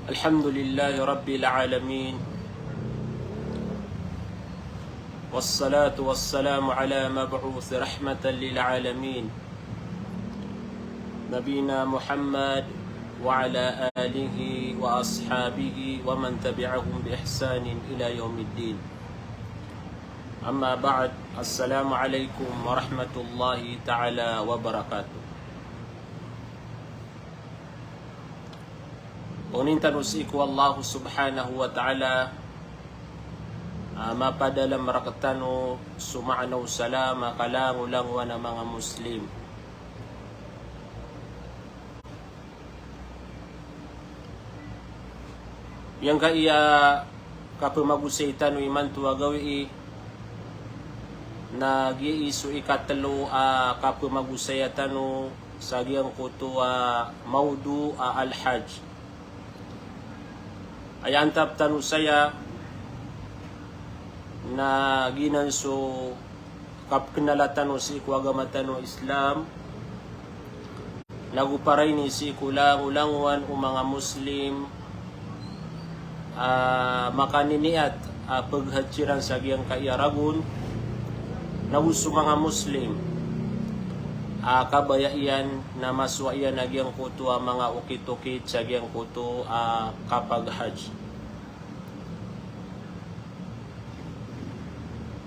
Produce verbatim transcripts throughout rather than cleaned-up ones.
الحمد لله رب العالمين. والصلاة والسلام على مبعوث رحمة للعالمين. نبينا محمد وعلى آله وأصحابه ومن تبعهم بإحسان إلى يوم الدين. أما بعد. السلام عليكم ورحمة الله تعالى وبركاته. Pangnin tano sii ko Allah subhanahu wa ta'ala a mapadalm rktano so maana o salam a kalangolangowan a manga Muslim. Giyangkaya kapmagosay tano imanto a gawii na giyai so ikatlo a kapmagosaya tano sa giyangkoto a mawdu' a al-hajj. Aya antap tano saya na giyanan so kapknala tano sii ko agama tano a Islam, nago para ini sii ko langolangowan o manga Muslim a makaniniat a paghajj iran sa giyangkaya ragon, nago so manga Muslim a kabaya iyan na masowa iyan a giyangkoto a manga okitokit sa giyangkoto a kapaghajj.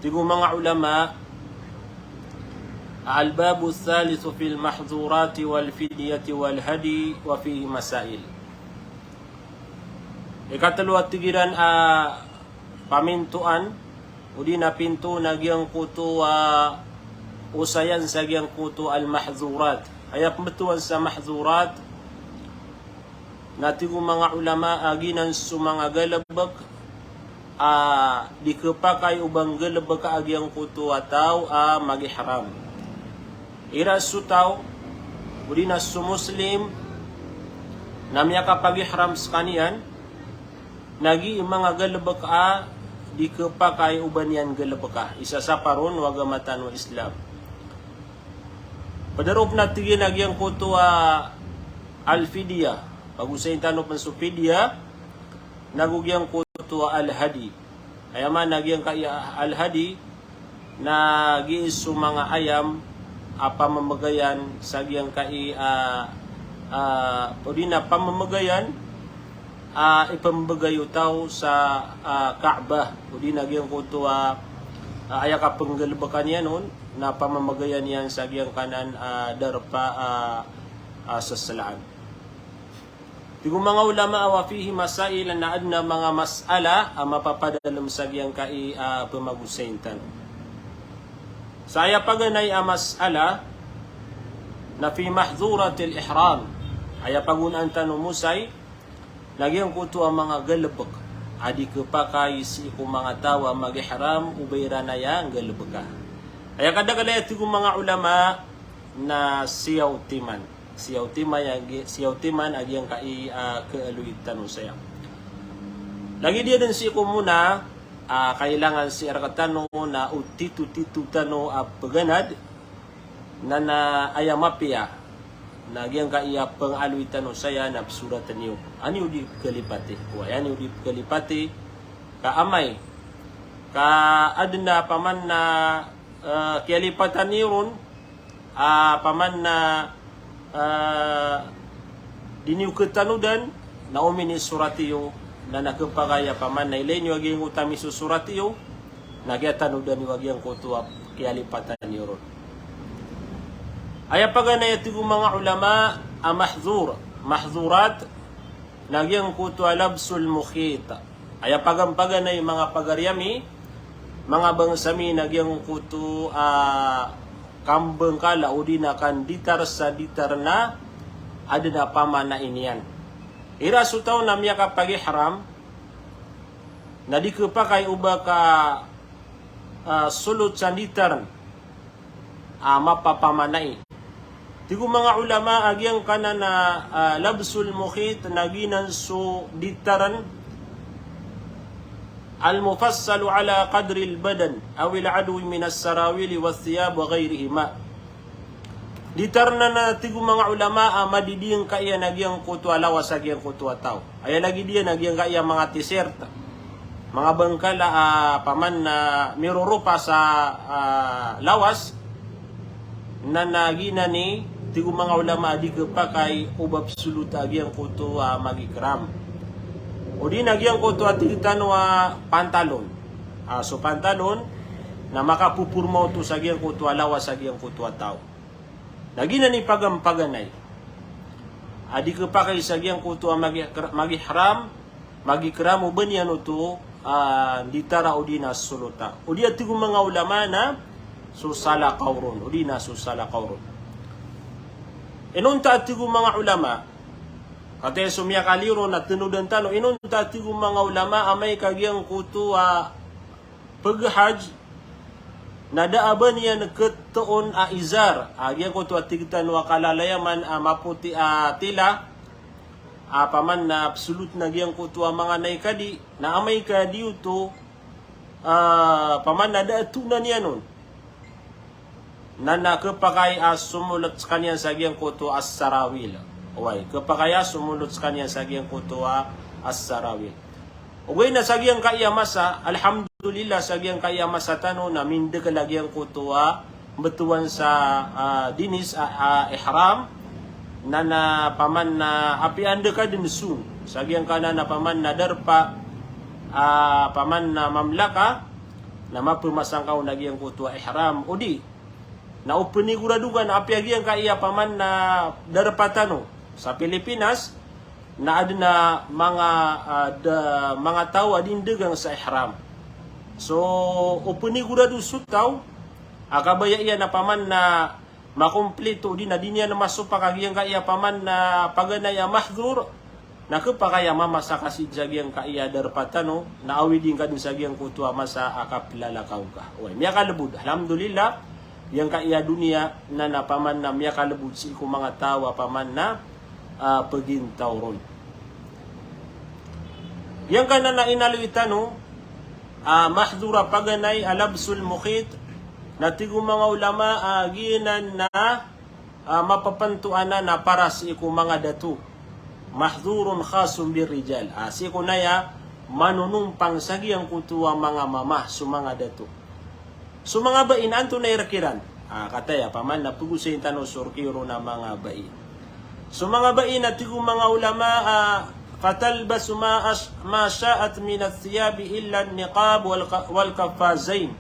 Tig o manga ulama, الباب الثالث في المحظورات والفدية والهدي وفيه مسائل. Ikatlo a tig iran a pamintoan, odi na pinto na giyangkoto a osayan sa giyangkoto al-mahdhurat. Aya pmbtowan sa mahdhurat, na tig o manga ulama a giyanan so manga galbk a di khapakay o ba nggalbka a giyangkoto a taw a mag-ihram. Igira so taw, odi na so Muslim, na miyakapag-ihram skaniyan, na gii manga galbk a di khapakay o ba niyan nggalbka. Isasapar on o agama tano a Islam. Pd roo pn a tig iyan a giyangkoto a al-fidya. Pagosayin tano pn so fidya, nago giyangkoto a al-hadi. Aya maana giyangkaya al-hadi, na gii so manga ayam a pamamagayan sa giyangkai a, a, odi na pamamagayan a ipmbgay o taw sa, a, Ka'bah, odi na giyangkoto a, a, aya kapnggalbkan iyan on, na pamamagayan iyan sa giyangkanan a darpa a, a, saslaan. Tig o manga ulama a wa fihi masail, na adn a manga mas'ala a mapapadalm sa giyangkai a pmagosayin tano. Sa aya paganay a mas'ala na fi mahdhuratil ihram. Aya pagonaan tano mosay, na giyangkoto a manga galbk a di khapakay sii ko manga taw a mag-ihram o ba iran aya nggalbka. Aya kadakl aya tig o manga ulama na siyaw timan. Siyaw timan a gi-, siyaw timan a giyangkai a kaaloy tano saya. Lagid iyan dn sii ko mona a kailangan sii rktano na o titotito tano a pganad, na, na aya mapiya na giyangkai a pangaloy tano saya na psorat niyo. Aya niyo di pkalipati. Oway, aya niyo di pkalipati ka amay ka adn a paman na, eh, kiyalipatan iyo ron, a paman na, eh, di niyo ktanodan, na omin i sorat iyo, na na khapakay a paman na ilay niyo a giyangkoto a misosorat iyo, na kiyatanodan iyo a giyangkoto a kiyalipatan iyo ron. Aya paganay a tig o manga ulama a mahdhur, mahdhurat, na giyangkoto a labsul mukhit. Aya pagan-, paganay manga pagari ami, manga bangsa mi na giyangkoto a kambngkala odi na kanditar sa ditar na adn a pamanai niyan. Igira so taw na miyakapag-ihram, na di khapakay o ba ka, a, solot sa nditar a mapapamanai. Tig o manga ulama a giyangkanan a, a, labsul mukhit na giyanan so ditaran al-mufassalu ala qadril badan awil adwi minas sarawili wath thiyab wa ghayrihima. Di tarna na tig o manga ulama a madidingka iyan a giyangkoto a lawas a giyangkoto a taw. Aya lagid iyan a giyangkaya manga t-shirt, manga bangkala a paman na miroropa sa, ah, lawas, na na giyanan i tig o manga ulama a di khapakay o ba absolute a giyangkoto a mag-ihram. O di na giyangkoto a tig tano a pantalon. Ah, so pantalon na makapoporma oto sa giyangkoto a lawas a giyangkoto a taw. Na giyanan i paganay. A di khapakay sa giyangkoto a mag-, mag-ihram, mag-ihram o ba niyan oto, ah, nditara o di na solota. O di a tig o manga ulama na so salakaw ron, o di na so salakaw ron. Inonta a tig o manga ulama, kataya so miyakaliyo ron a tanodan tano, inonta a tig o manga ulama amay ka giyangkoto a paghajj, na da a ba niyan khatoon a izar, a giyangkoto a tig tano a kalalayaman a mapoti a tila, a paman na absolute na giyangkoto a manga naikadi, na amay ka di oto, ah, paman na da a toon iyan on. Na na khapakay a somolot skaniyan sa giyangkoto a sarawil. Oway, khapakay a somolot skaniyan sa giyangkoto a, a sarawil. Ogaid na sa giyangkaya masa, alhamdulillah, sa giyangkaya masa tano na mindakl a giyangkoto a mbtowan sa, ah, dinis a, a ihram, na na paman na apiya anda ka dn song sa giyangkanan a paman na darpa, ah, paman na mamlaka, na mapmasang ka on a giyangkoto a ihram. O di na o pnigorado ka na apiya giyangkaya paman na darpa tano sa Pilipinas, na adn a manga, ah, da, manga taw a di ndagang sa ihram. So o pnigorado so taw a kabaya iyan a paman na makomplito, o di na di niyan masopak a giyangkaya paman na paganay a mahdhur, na khapakay a mamasa ka sii sa giyangkaya darpa tano, na awidi ngka dn sa giyangkoto a masa a kaplalakaw ka. Oway, miyakalbod, alhamdulillah, giyangkaya doniya na na paman na miyakalbod sii ko manga taw a paman na, ah, pagintaw ron. Giyangkanan a inaloy tano a mahdhur a paganay a labsul mukhit, na tig o manga ulama a giyanan na, ah, mapapanto anan a para sii ko manga dato. Mahdhurun khasun birrijal. Ah, sii ko naya manonompang sa giyangkoto a manga mama so manga dato. So manga bai na antonaa i rk iran? Ah, kataya paman na pagosayin tano so rk iron a manga bai. So manga bai na tig o manga ulama, ah, fatalbasu ma ash-, ma sha'at min ath-thiyabi illa an-niqab wal ka-, wal qaffazain.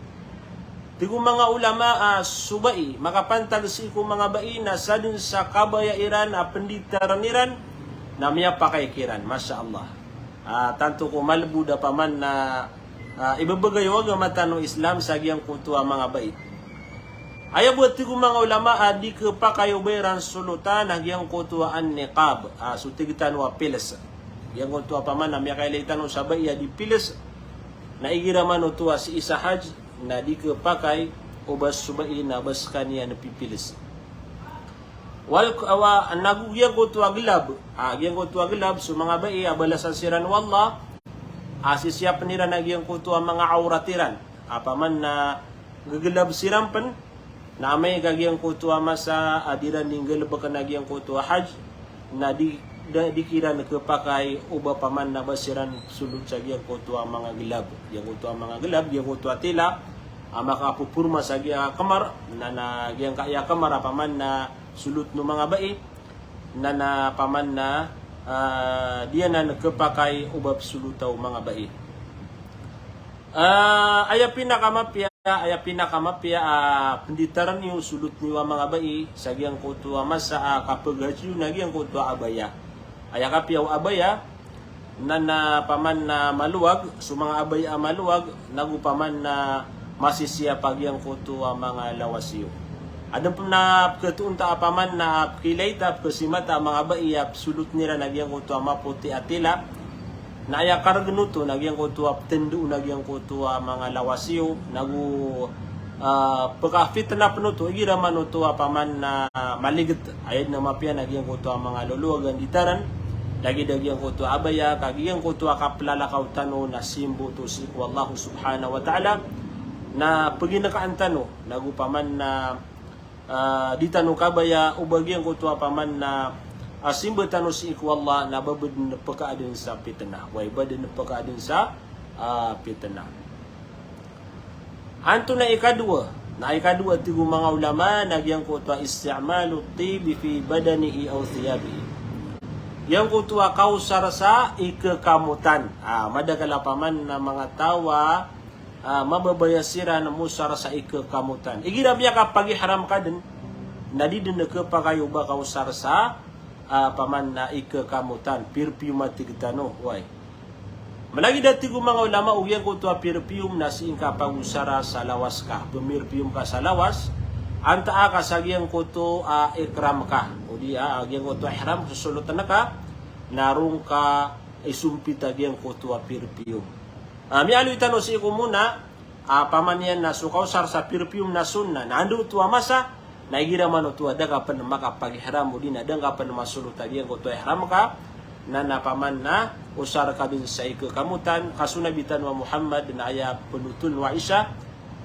Tig o manga ulama a so bai, makapantag sii ko manga bai na sadn sa kabaya iran a pnditarn iran na miyapakay kiran. Masha Allah. Ah, tanto ko malbod a paman na, ah, ibabagay o agama tano Islam sa giyangkoto a manga bai. Aya bo a tig o manga ulama a di khapakay o ba iran solotan a giyangkoto a an-niqab. Ah, so tig tano a piles. Giyangkoto a paman na miyakailay tano sa bai a di piles. Na igira man oto a sii sa hajj, na di khapakay o ba so bai na ba skaniyan pipiles. Wal, awa, nago giyangkoto a glove. Ah, giyangkoto a glove, so manga bai a balasan siran o Allah a sisiyapn iran a giyangkoto a manga awrat iran. Apiya man na gglove siran pn, na amay ka giyangkoto a masa a di iran di nggalbkn a giyangkoto a hajj, na di, da, di kiran khapakay o ba paman na ba siran solot sa giyangkoto a manga glove. Giyangkoto a manga glove, giyangkoto a tila a makapoporma sa giya kmar, na, na giyangkaya kmar apiya man na solot o manga bai, na, na paman na, ah, di anan khapakay o ba psolota o manga bai. Ah, aya pinakamapiya, aya pinakamapiya a pnditarn iyo, solot niyo a manga bai sa giyangkoto a masa a kapghajj iyo na giyangkoto a abaya. Aya kapiya o abaya na, na paman na malowag, so manga abaya a malowag, nago paman na masisiyap a giyangkoto a manga lawas iyo. Adn pn a pkhatoon ta a paman na pkhailay ta, pkhasimata a manga bai a psolot iran a giyangkoto a mapoti a tila, na aya kargn oto na giyangkoto a ptndo na giyangkoto a manga lawas iyo, nago, ah, pkhafitna pn oto igira man oto apiya man na maligt. Aya dn a mapiya na giyangkoto a manga lolowag a nditaran, lagid a giyangkoto a abaya, ka giyangkoto a kaplalakaw tano na simbo oto sii ko Allah subhanahu wa ta'ala, na pginkaan tano, nago paman na ah, di tano kabaya o ba giyangkoto a paman na, ah, simba tano sii ko Allah na ba dn pkaaden sa pitna. Way, ba dn pkaaden sa, ah, pitna. Antonaa i ikadowa? Na ikadowa, tig o manga ulama, na giyangkoto a isti'malu tibi fi badanihi aw thiyabihi. Giyangkoto a kaosar sa ikekamotan. Ah, madakl a paman na manga taw a, ah, mababaya siran mosar sa ikekamotan. Igira miyakapagihram ka dn, na di dn khapakay o ba kaosar sa, ah, paman na ikekamotan, perfume a tig tano, way. Malagid a tig o manga ulama o giyangkoto a perfume na sii ngka pagosara sa lawas ka, pemerfume ka sa lawas, antaa ka sa giyangkoto a, ah, ihram ka, odi, ah, giyangkoto a ihram, sosolotn ka, na roo ngka isompit a giyangkoto a perfume. Ah, miyaaloy tano sii ko mona, ah, paman iyan na so kaosar sa perfume na sunnah, na anda oto a masa, na igira man oto a da ka pn makapagihram, odi na da ngka pn masolot a giyangkoto a ihram ka, na, na paman na osar ka dn sa ikekamotan, ka so Nabi tano a Muhammad na aya pnotholn o Aisha,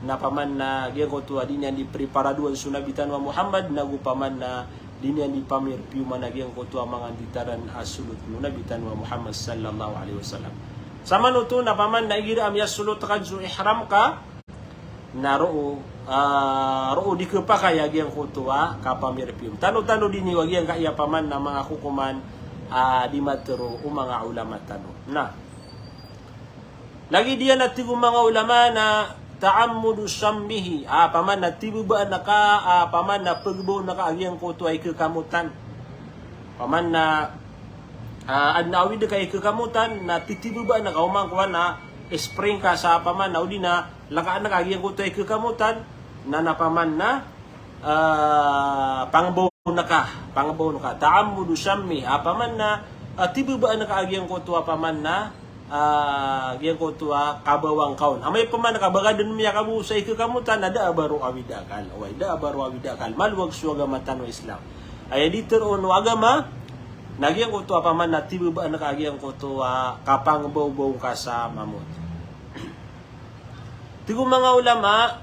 na paman na giyangkoto a di niyan di preparadoan so Nabi tano a Muhammad, nago paman na di niyan di pamerpiuman a giyangkoto a manga nditaran a solotn o Nabi tano a Muhammad sallallahu alaihi wasallam. Samanoto na paman na igira a miyasolot ka dn so ihram ka, na roo, ah, roo di khapakay a giyangkoto a kapamerpium. Tano-tano dn i wa giyangkaya paman na manga kokoman, ah, di matero o manga ulama tano. Na lagid iyan a tig o manga ulama na ta'ammudu shammihi. Ah, paman na tibabaan ka, ah, paman na pagbaon ka a giyangkoto a ikekamotan. Paman na, ah, adn a awid ka a ikekamotan, na titibabaan ka, oman kowan na spring ka sa paman na odi na lkaan ka a giyangkoto a ikekamotan, na, na paman na, ah, pangbaon ka, pangbaon ka. Ta'ammudu shammihi, ah, paman na, ah, tibabaan ka a giyangkoto a paman na, ah, giyangkoto a kabawang ka on. Amay paman ka ba ka dn miyakabaw sa ikekamotan, na da a ba roo awid a akal. Way, da a ba roo awid a akal. Malowag so agama tano a Islam. Aya di teroon o agama, na giyangkoto a paman na tibabaan ka a giyangkoto a kapangbaw-baw ka sa mamot. Tig o manga ulama,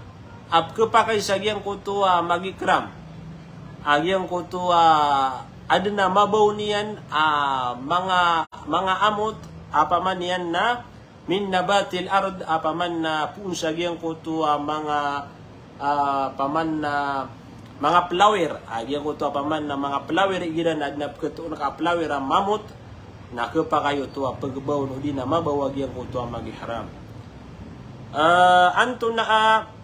a pkhapakay sa giyangkoto a mag-ihram a giyangkoto a adn a mabaw niyan a manga, manga amot, a paman iyan na min nabatil ard, a paman na poon sa giyangkoto a manga, ah, paman na manga flower, a giyangkoto a paman na manga flower, igira na adn a pkhatoon ka a flower a mamot, na khapakay oto a pagbaon odi na mabaw a giyangkoto a mag-ihram. Ah, antonaa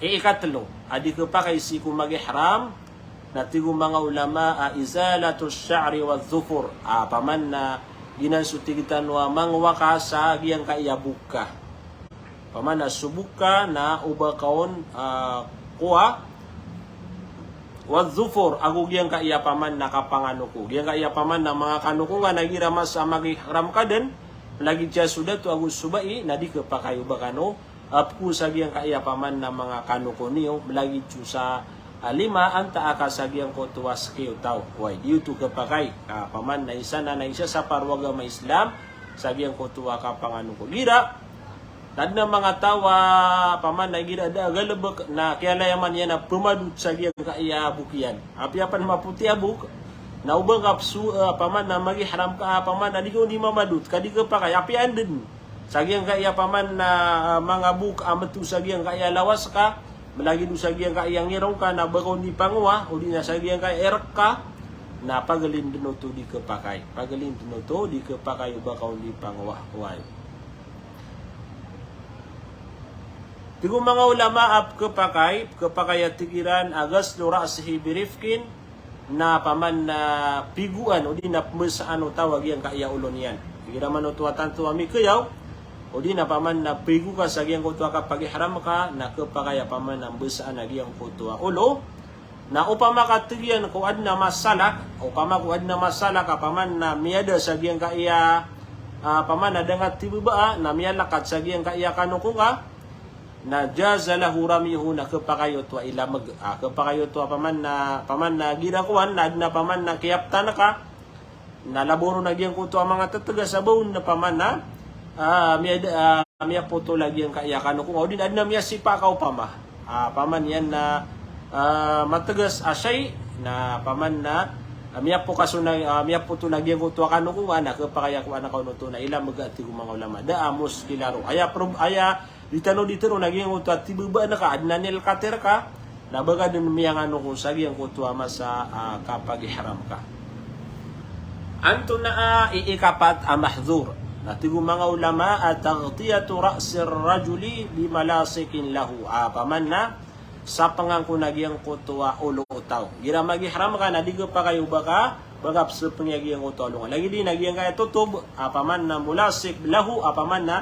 i ikatlo a di khapakay sii ko mag-ihram, na tig o manga ulama a izalatu sha'ri wa dhufur. Ah, paman na giyanan so tig tano a mangwa ka sa giyangkaya bok ka. Paman na so bok ka na o ba ka on, ah, kowa, wa dhufur, ago giyangkaya paman na kapanganoko. Giyangkaya paman na manga kanoko nga na igira masa a mag-ihram ka dn, lagid sa so dato ago so bai, na di khapakay o ba kano a pkhoon sa giyangkaya paman na manga kanoko niyo, lagid so sa, ah, lima, antaa ka sa giyangkoto a skiyo taw. Way, di oto khapakay. Ah, paman na isa na, na isa sa paro a agama Islam, sa giyangkoto a kapanganoko. Igira na adn a manga taw a paman na igira da a galbk na kiyalayaman iyan a pmadot sa giyangkaya bok iyan. Apiya pn mapoti a bok, na o ba ngka pso-, ah, paman na mag-ihram ka, ah, paman na di ka on di mamadot, ka di khapakay, apiya anda dn sa giyangkaya paman na, ah, manga bok a mto sa giyangkaya lawas ka, lagid o sa giyangkaya ngirong ka na ba ka on di pangowa, odi na sa giyangkaya irk ka, na paglin dn oto di khapakay. Paglin dn oto di khapakay o ba ka on di pangowa. Way. Tig o manga ulama a pkhapakay, pkhapakay a tig iran a ghaslu ra'sihi birifqin, na paman na pigoan odi na pmbasaan o taw a giyangkaya olo niyan. Igira man oto a tanto a mikhayaw, odi na paman na pigo ka sa giyangkoto a kapag-ihram ka, na khapakay a paman na mbasaan a giyangkoto a olo. Na opama ka tig iyan ko adn a masalak, opama ko adn a masalak a paman na miyada sa giyangkaya, ah, paman na da nga tibabaa, na miyalakat sa giyangkaya kanoko nga, na jaza lahu ramyuhu, na khapakay oto a ilamg. Ah, khapakay oto a paman na, paman na igira kowan, na adn a paman na kiyaptan ka, na laboron a giyangkoto a manga ttga sa ba on na paman na, ah, miyada, ah, miyapotol a giyangkaya kanoko nga, odi na adn a miyasipa ka opama. Ah, paman iyan na, ah, mategas a shay', na paman na, ah, miyapokas on a, ah, miyapoton a giyangkoto a kanokongan, na kepakay a kowan a kaonoto na ilameg a tig o manga ulama. Da a muskila ron. Aya prob-, aya di tano di tero na giyangkoto a tibebaan ka, aden a nilkat reka, na ba ka den miyanganoko sa giyangkoto a masa a kapag-ihram ka. Antonaa i ikapat a mahdhur? Na tig o manga ulama a taghtiyatu ra'sir rajuli bimalasikin lahu. A, paman na sapengan ko na giyangkoto a olo o taw. Igira mag-ihram ka na di kepakay o ba ka, ba ka pesepengi a giyangkoto a olo nga. Lagid i na giyangkaya totob, a, paman na mulasik lahu, a, paman na,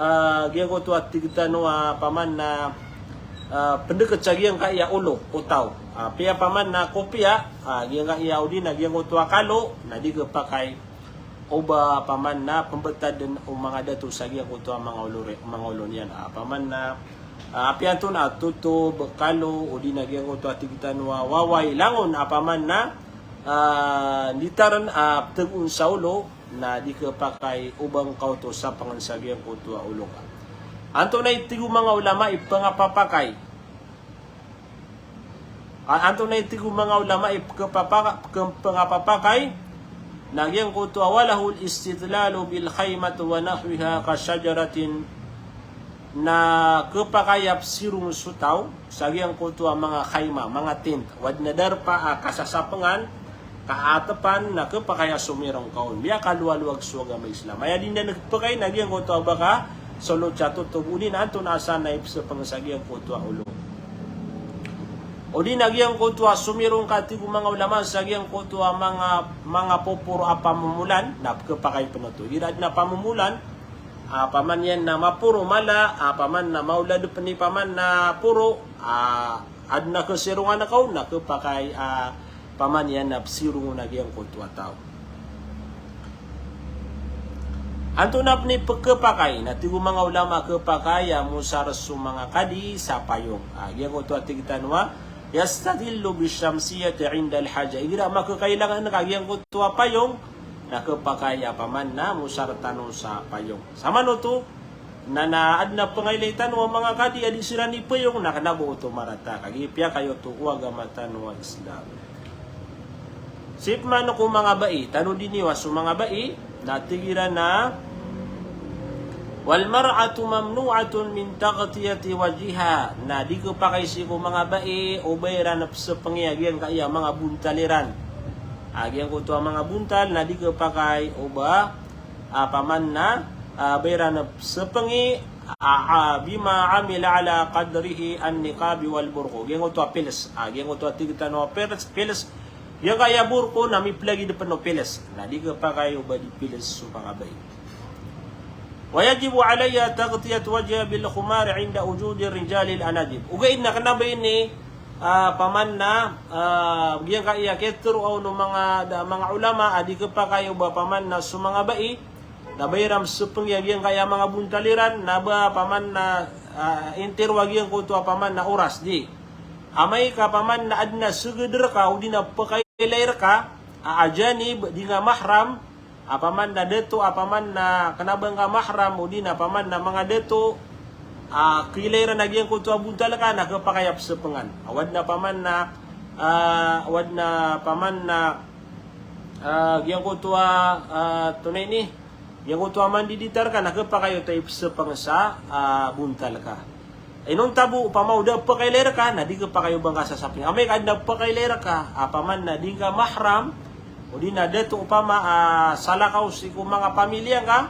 ah, giyangkoto a tig tano a, paman na, ah, pendeket sa giyangkaya olo o taw. Ah, apiya paman na kopiya, ah, giyangkaya odi na giyangkoto a kalo, na di kepakay o ba paman na pembetaden o manga dato sa giyangkoto a manga olo re-, manga olo niyan. Ah, paman na, ah, apiya antonaa totob, kalo, odi na giyangkoto a tig tano a waway langon, a, paman na, ah, nditaren, ah, tegoon sa olo, na di kepakay o ba ngka oto sapengen sa giyangkoto a olo nga. Antonaa i tig o manga ulama i pengapapakay? A-, antonaa i tig o manga ulama i pekepapaka-, peke-, pengapapakay? Na giyangkoto a walahul istidlalu bil khaymati wa nahwiha ka shajaratin, na kepakay a pesirong so taw sa giyangkoto a manga khayma, manga tent. Wa den a darpa a kasasapengan, kaatepan, na kepakay a somirong ka on. Miyakaloalowag so agama Islam. Aya di niyan kepakay na giyangkoto a ba ka solot sa totob, odi na antonaa san a ipesepeng sa giyangkoto a olo. Odi na giyangkoto a somirong ka, tig o manga ulama, sa giyangkoto a manga, manga poporo a pamomolan, na kepakay pen oto. Igira aden a pamomolan, a, paman iyan na maporo mala, a, paman na maolad pen i paman na poro, a, aden a kesirongan ka on, na kepakay, a, paman iyan na pesirong on a giyangkoto a taw. Antonaa pen i pekepakay? Na tig o manga ulama kepakay a mosar so manga kadi sa payong. A, giyangkoto a tig tano a, yastadillu bishamsiyati indal haja. Igira makekailangan ka giyangkoto a payong, na kepakay a paman na mosar tano sa payong. Samanoto, na, na aden a pengailay tano a manga kadi a di siran ipayong, na kena bo oto marata. Kagiya piyakay oto o agama tano a Islam. Sii pman ko manga bai, tanodi niyo a so manga bai, na tig iran a, wal mar'atu mamnu'atun min taghtiyati wajhiha. Na di kepakay sii ko manga bai o ba iran pesepengi a giyangkaya manga bontal iran. A, giyangkoto a manga bontal na di kepakay o ba, a, paman na, a, ba iran pesepengi, a, a, bima amila ala qadrihi an-niqabi wal burqu. Giyangkoto a piles. A, giyangkoto a tig tano a piles, piles. Giyangkaya burqu na miplagid pen o piles. Na di kepakay o ba di piles so manga bai. Wa yajibu alayha taghtiyatu wajhiha bil khumar inda wujudi rijalil anajib. Ogaid na kena ba ini, a, paman na, a, giyangkaya ketero o manga, da, manga ulama a di kepakay o ba paman na so manga bai, na ba iran pesepengi a giyangkaya manga bontal iran, na ba paman na, a, intiro a giyangkoto a paman na oras di. Amay ka paman na aden a seged reka, odi na pekailay reka, a, ajanib, di nga mahram, a, paman na dato, a, paman na kena ba nga mahram, odi na paman na manga dato, a, keilay iran a giyangkoto a bontal ka, na kepakay a pesepengan. A, wa den a paman na, a, wa den a paman na, a, giyangkoto a, a, tonaa ini, giyangkoto a mandiditar ka, na kepakay oto a ipesepeng sa, a, bontal ka. Inonta bo, opama o da pekailay reka, na di kepakay o ba ngka sasapengi. Amay ka aden a pekailay reka, a, paman na di ngka mahram, odi na dato opama, a, salakaw sii ko manga pamilya ngka,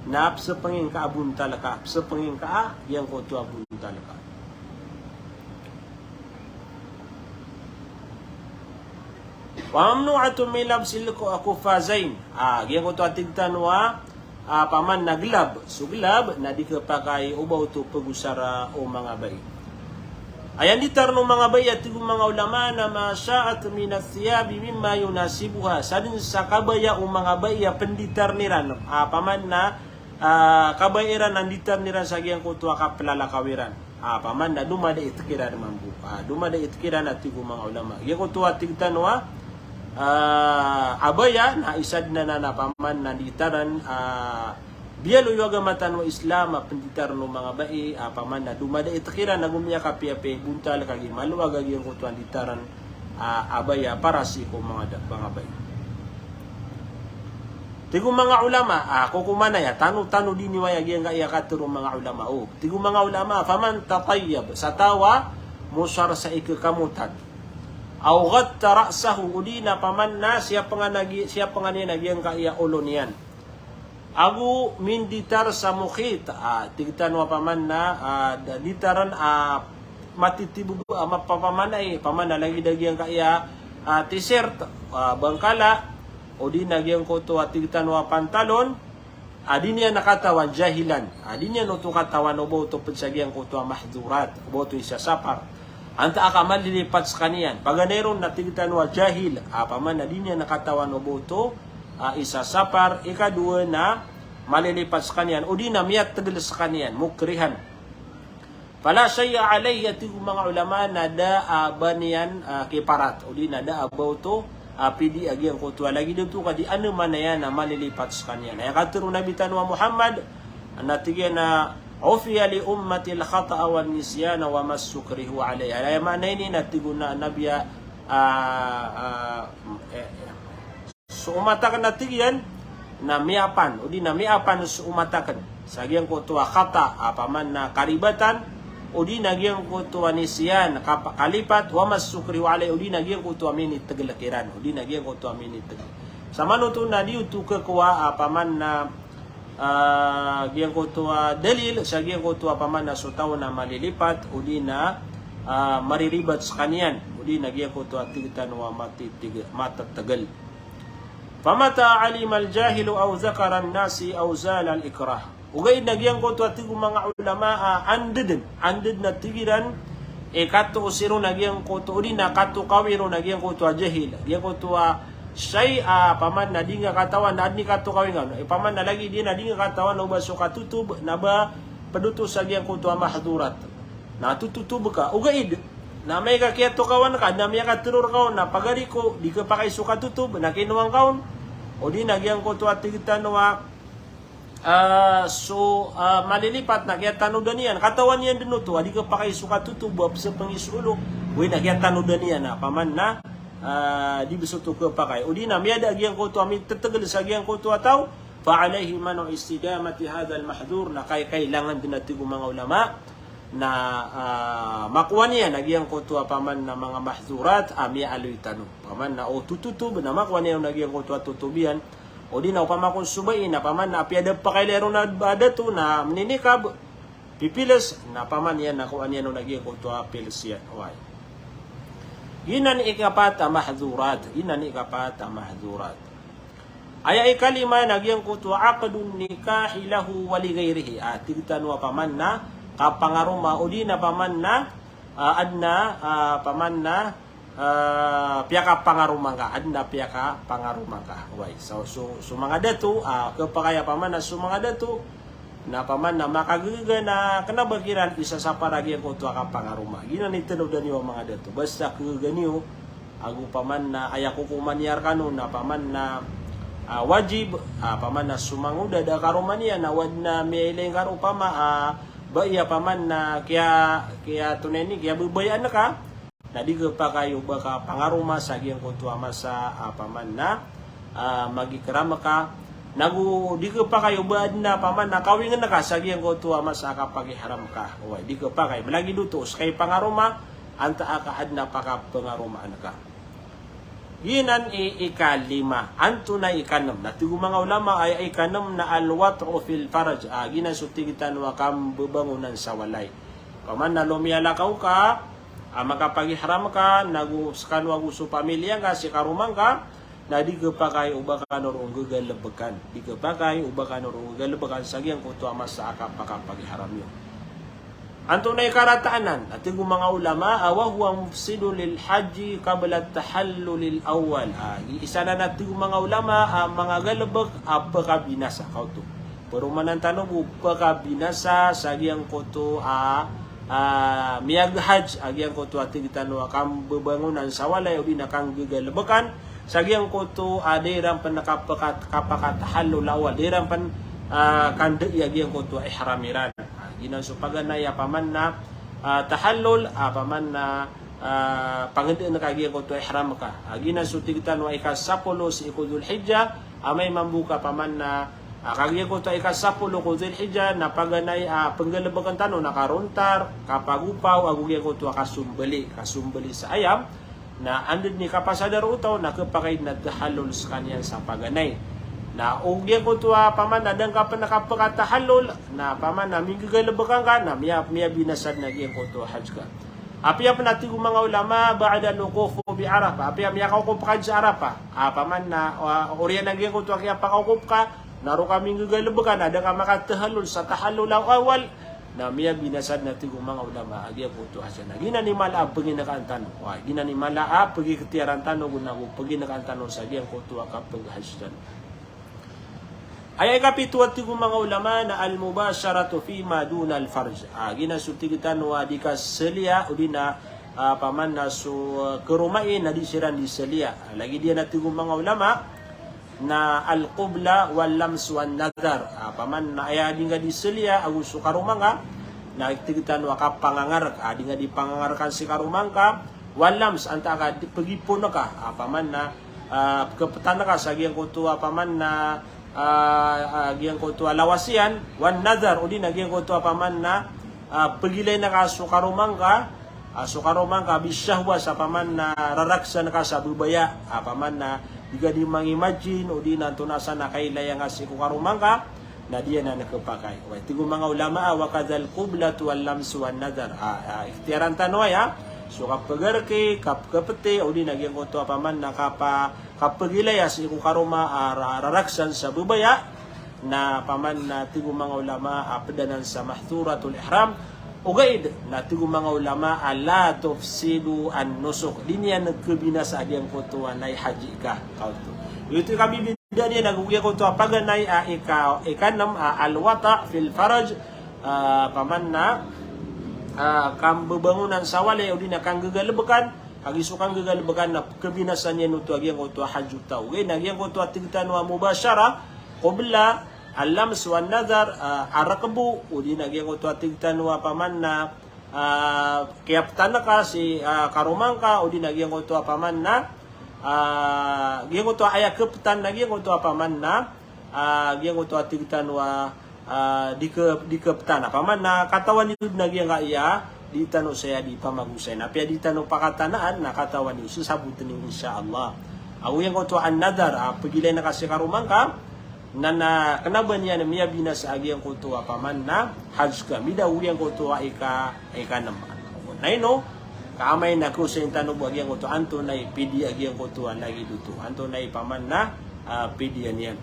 na pesepengi ngka a bontal ka, pesepengi ngka a giyangkoto a bontal ka. Wa mamnu'atun min labsil ku-, kufazain. A, giyangkoto a tig tano a, a, paman na gelab. So gelab, na di kepakay o ba oto pegosara o manga bai. Aya nditar o manga bai a tig o manga ulama na ma sha'at min athiyabi mimma yunasibuha. Sa den sa kabaya o manga bai a penditarn iran. A, paman na, a, kabaya iran a nditarn iran sa giyangkoto a kapelalakaw iran. A, paman na domadait kiran mambo. A, domadait kiran a tig o manga ulama. Giyangkoto a tig tano a, a, abaya na isa den anan a paman na nditaran, a, Biyaloy o agama tano a Islam a pnditaran o manga bai a paman na domadait kiran ago miyakapiyapiya i bontal kagiya malowag a giyangkoto a nditaran a, a bai a para sii ko manga da, manga bai. Tig o manga ulama, a, kokoman aya, tano, tano dn i aya giyangkaya katharo o manga ulama. O, tig o manga ulama, faman tatayyab, sa taw a mosar sa ikakhamotad. Aw ghatta ra'sahu, odi na paman na siyapngan a gi-, siyapngan iyan a giyangkaya olo niyan. Ago minditar sa mukhit, a, tig tano a paman na, a, da-, ditaran a matitibbo a mapapamanay, paman na lagid a giyangkaya, a, t-shirt, a, bangkala, odi na giyangkoto a tig tano a pantalon, a, di niyan katawan, jahilan. A, di niyan oto katawan o ba oto pd sa giyangkoto a mahdhurat, o ba oto isa sapar. Antaa ka malilipat skaniyan. Paganay ron na tig tano a jahil, a, paman na di niyan katawan o ba oto, a, isa sapar, ikadowa na malilipat skaniyan, odi na miyatgl skaniyan, mukrihan. Fala shay'a alayhi, a tig o manga ulama na da a ba niyan, a, kiparat, odi na da a ba oto, a, pidi a giyangkoto a lagid oto ka di andamanaya na malilipat skaniyan. Aya katharo o Nabi tano a Muhammad, na tig iyan a, "Ufiya li ummati al-khata'a wan nisyana wa mastukrihu alayh." Aya maana ini na tig o na-, Nabi a, a, a, e, e, so umat akn a tig iyan, na miyapan, odi na miyapan so umat akn sa giyangkoto a khata, a, paman na karibatan, odi na giyangkoto a nisyan, kapa-, kalipat, wa mastukrihu alayh, odi na giyangkoto a minitgl kiran, odi na giyangkoto a minitgl. Samanoto na di oto khakowa, a, paman na, a, giyangkoto a dalil, sa giyangkoto a paman na so taw na malilipat, odi na, a, mariribat skaniyan, odi na giyangkoto a tig tano a matitg-, matatgl. Famata alima al-jahilu aw dhakara an-nasi aw zala al-ikrah. Ogaid na giyangkoto a tig o manga ulama a andadn, andadn a tig iran, e, katoos iron a giyangkoto, odi na katokawi ron a giyangkoto a jahil, giyangkoto a shay a paman na di nga katawan, na adn i katokawi nga, e, paman na lagid iyan a di nga katawan o ba so katotob, na ba pd oto sa giyangkoto a mahdhurat. Na tototob ka, ogaid na amay ka kiyatokawan ka, na miyakatharo rka on na pagari ko, di khapakay so katotob, na kinowa ngka on. Odi na giyangkoto a tig tano a, a, so, a, malilipat na kiyatanodan iyan, katawan iyan dn oto a di khapakay so katotob, a pzapngi so olo, odi na kiyatanodan iyan a paman na, a, di bs oto khapakay. Odi na miyada a giyangkoto a mititgl sa giyangkoto a taw, fa alayhi man'u istidamati hadha al-mahdhur, na kay-, kailangan dn a tig o manga ulama, na, a, makowa niyan a giyangkoto a paman na manga mahdhurat a miyaaloy tano. Paman na o tototob, na makowa niyan a giyangkoto a totob iyan. Odi na opama kon so bai na paman na apiya da pakailay ron a ba dato na mninikab, pipiles, na paman iyan na kowa niyan a giyangkoto a piles iyan. Oway. Giyanan i ikapat a mahdhurat, giyanan i ikapat a mahdhurat. Aya ikalima na giyangkoto a aqdun nikahi lahu wa li ghayrihi. A, tig tano a paman na kapangaroma, odi na paman na, a, adn a, a, paman na, a, piyakapangaroma ngka, adn a piyakapangaroma ngka. Oway, so, so, so manga dato, a, khapakay a paman na so manga dato, na paman na makagaga na kna ba kiran isasapar a giyangkoto a kapangaroma. Giyanan i tanodan iyo a manga dato. Basta khagaga niyo, ago paman na aya kokoman iyan rkano na paman na, a, wajib, a, paman na so mangoda da karoma niyan, na wad na miyailay ngka ron opama, a, bai a paman na kiya-, kiyatonay ni, kiyababayaan ka, na di khapakay o ba ka pangaroma sa giyangkoto a masa a paman na, a, magikram ka. Nago di khapakay o ba adn a paman na kawingn ka sa giyangkoto a masa a kapagihram ka. Oway, di khapakay. Malagid oto, ska i pangaroma, antaa ka adn a pakapangaromaan ka. Giyanan i ikalima. Antonaa i ikanm? Na tig o manga ulama a aya ikanm na al-wat'u fil farj. A, giyanan so tig tano a kambabangonan sa walay. Paman na lomiyalakaw ka, a, makapagihram ka, nago skano ago so pamilya ngka, si karoma ngka, na di khapakay o ba kano ron gagalbkan. Di khapakay o ba kano ron gagalbkan sa giyangkoto a masa a kapakapagihram iyo. Antonaa i karataan anan? A tig o manga ulama, a, wa huwa mufsidun lil hajji qabla at-tahallulil awwal. A, i-, isa nan a tig o manga ulama, a, manga galbk a pkabinasa, kaoto. Paromanan tano bo pkabinasa sa giyangkoto a, a, miyaghaj, a giyangkoto a tig tano a kambabangonan sa walay, odi na kanggagalbkan, sa giyangkoto a da iran pn kapaka-, kapakatahallul awwal, da iran pn ah, kandai a giyangkoto a ihram iran. Ah, giyanan so paganay a paman na, ah, tahallul, ah, paman na, ah, pangndaan ka giyangkoto a ihram ka. Ah, giyanan so tig tano a ika sapolo sii ko Dhul Hijjah, amay mambo ka paman na, ah, ka giyangkoto a ika sapolo ko Dhul Hijjah, na paganay a pnggalbkn tano na karontar, kapagopaw, ago giyangkoto a kasombali, kasombali sa ayam, na anda dn i kapasadar o taw na khapakay dn a tahallul skaniyan sa paganay. Na o giyangkoto a paman na da ngka pn kapkatahallul, na paman na mingggalbk ka, na miya, miyabinasa dn a giyangkoto a hajj ka. Apiya pn a tig o manga ulama, ba'dal wuquf bi Arafah, apiya miyakaokop ka sa Arafah. Ah, paman na, ah, oriyan a giyangkoto a kiyapakaokop ka, na roo ka mingggalbk ka, na da ngka makatahallul sa tahallul awwal, na miyabinasa dn a tig o manga ulama a giyangkoto a hajj. Na giyanan i mala a pnginakaan tano. Wa, giyanan i mala a pngiktiyaran tano, go na go pnginakaan tano sa giyangkoto a kapghajj tano. Aya ikapito a tig o manga ulama na al-mubasharatu fima dunal farj. Ah, giyanan so tig tano a di kasliya, odi na, ah, paman na so, ah, karoma i na di siran di sliya. Ah, lagid iyan a tig o manga ulama, na al-qubla wal-lams wan-nadhar. Ah, paman na aya di ngka di sliya ago so karoma ngka, na tig tano a kapangangark, ah, di ngka di pangangarkan si karoma ngka, wal-lams, antaa ka di pgipon ka, ah, paman na, ah, pkhaptan ka sa giyangkoto a paman na, ah, ah, giyangkoto a lawas iyan, wan-nadhar, odi na giyangkoto a paman na, ah, pgilayn ka so karoma ngka, ah, so karoma ngka bi shahwah sa paman na raraksan ka sa babaya, ah, paman na di ka di mang-imagine, odi na antonaa san a kailaya ngka sii ko karoma ngka, na di anan khapakay. Wa, tig o manga ulama a, wa kadhal qublatu wal-lams wan-nadhar. Ah, ah, iktiyaran tano aya, so kapgarki, kap-, kapti, odi na giyangkoto a paman na kapa-, kapgilaya sii ko karoma, ah, ra-, raraksan sa babaya, na paman na tig o manga ulama a pd anan sa mahdhuratul ihram. Ogaid na tig o manga ulama a la tufsidu an-nusuk. Di niyan khabinasa a giyangkoto a nay hajj ka. Kaoto. Oto i kabibida niyan ago giyangkoto a paganay a ika, ikanm a al-wati' fil farj, ah, paman na, ah, kambabangonan sa walay, odi na kanggagalbkan, kagiya so kanggagalbkan na khabinasa niyan oto a giyangkoto a hajj o taw. Ogaid na giyangkoto a tig tano a mubashara, qubla, al-lams wan-nadhar, ah, a rakbo, odi na giyangkoto a tig tano a paman na, ah, kiyaptan ka si, ah, karoma ngka, odi na giyangkoto a paman na, ah, giyangkoto a aya khaptan na giyangkoto a paman na, ah, giyangkoto a tig tano a, ah, di kha-, di khaptan a paman na katawan iyo dn a giyangkaya, di tano saya di pamagosay. Na apiya di tano pakatanaan, na katawan iyo, sasabotn iyo, insha Allah. Ago giyangkoto a an-nadhar, ah, pgilayn ka si karoma ngka, na, na kna ba niyan miyabinasa a giyangkoto a paman na hajj ka, mida o giyangkoto a ika, ikanm. Na ino, ka amay na khaosayn tano bo a giyangkoto antonaa i pidya a giyangkoto a lagid oto. Antonaa i paman na, ah, pidya niyan.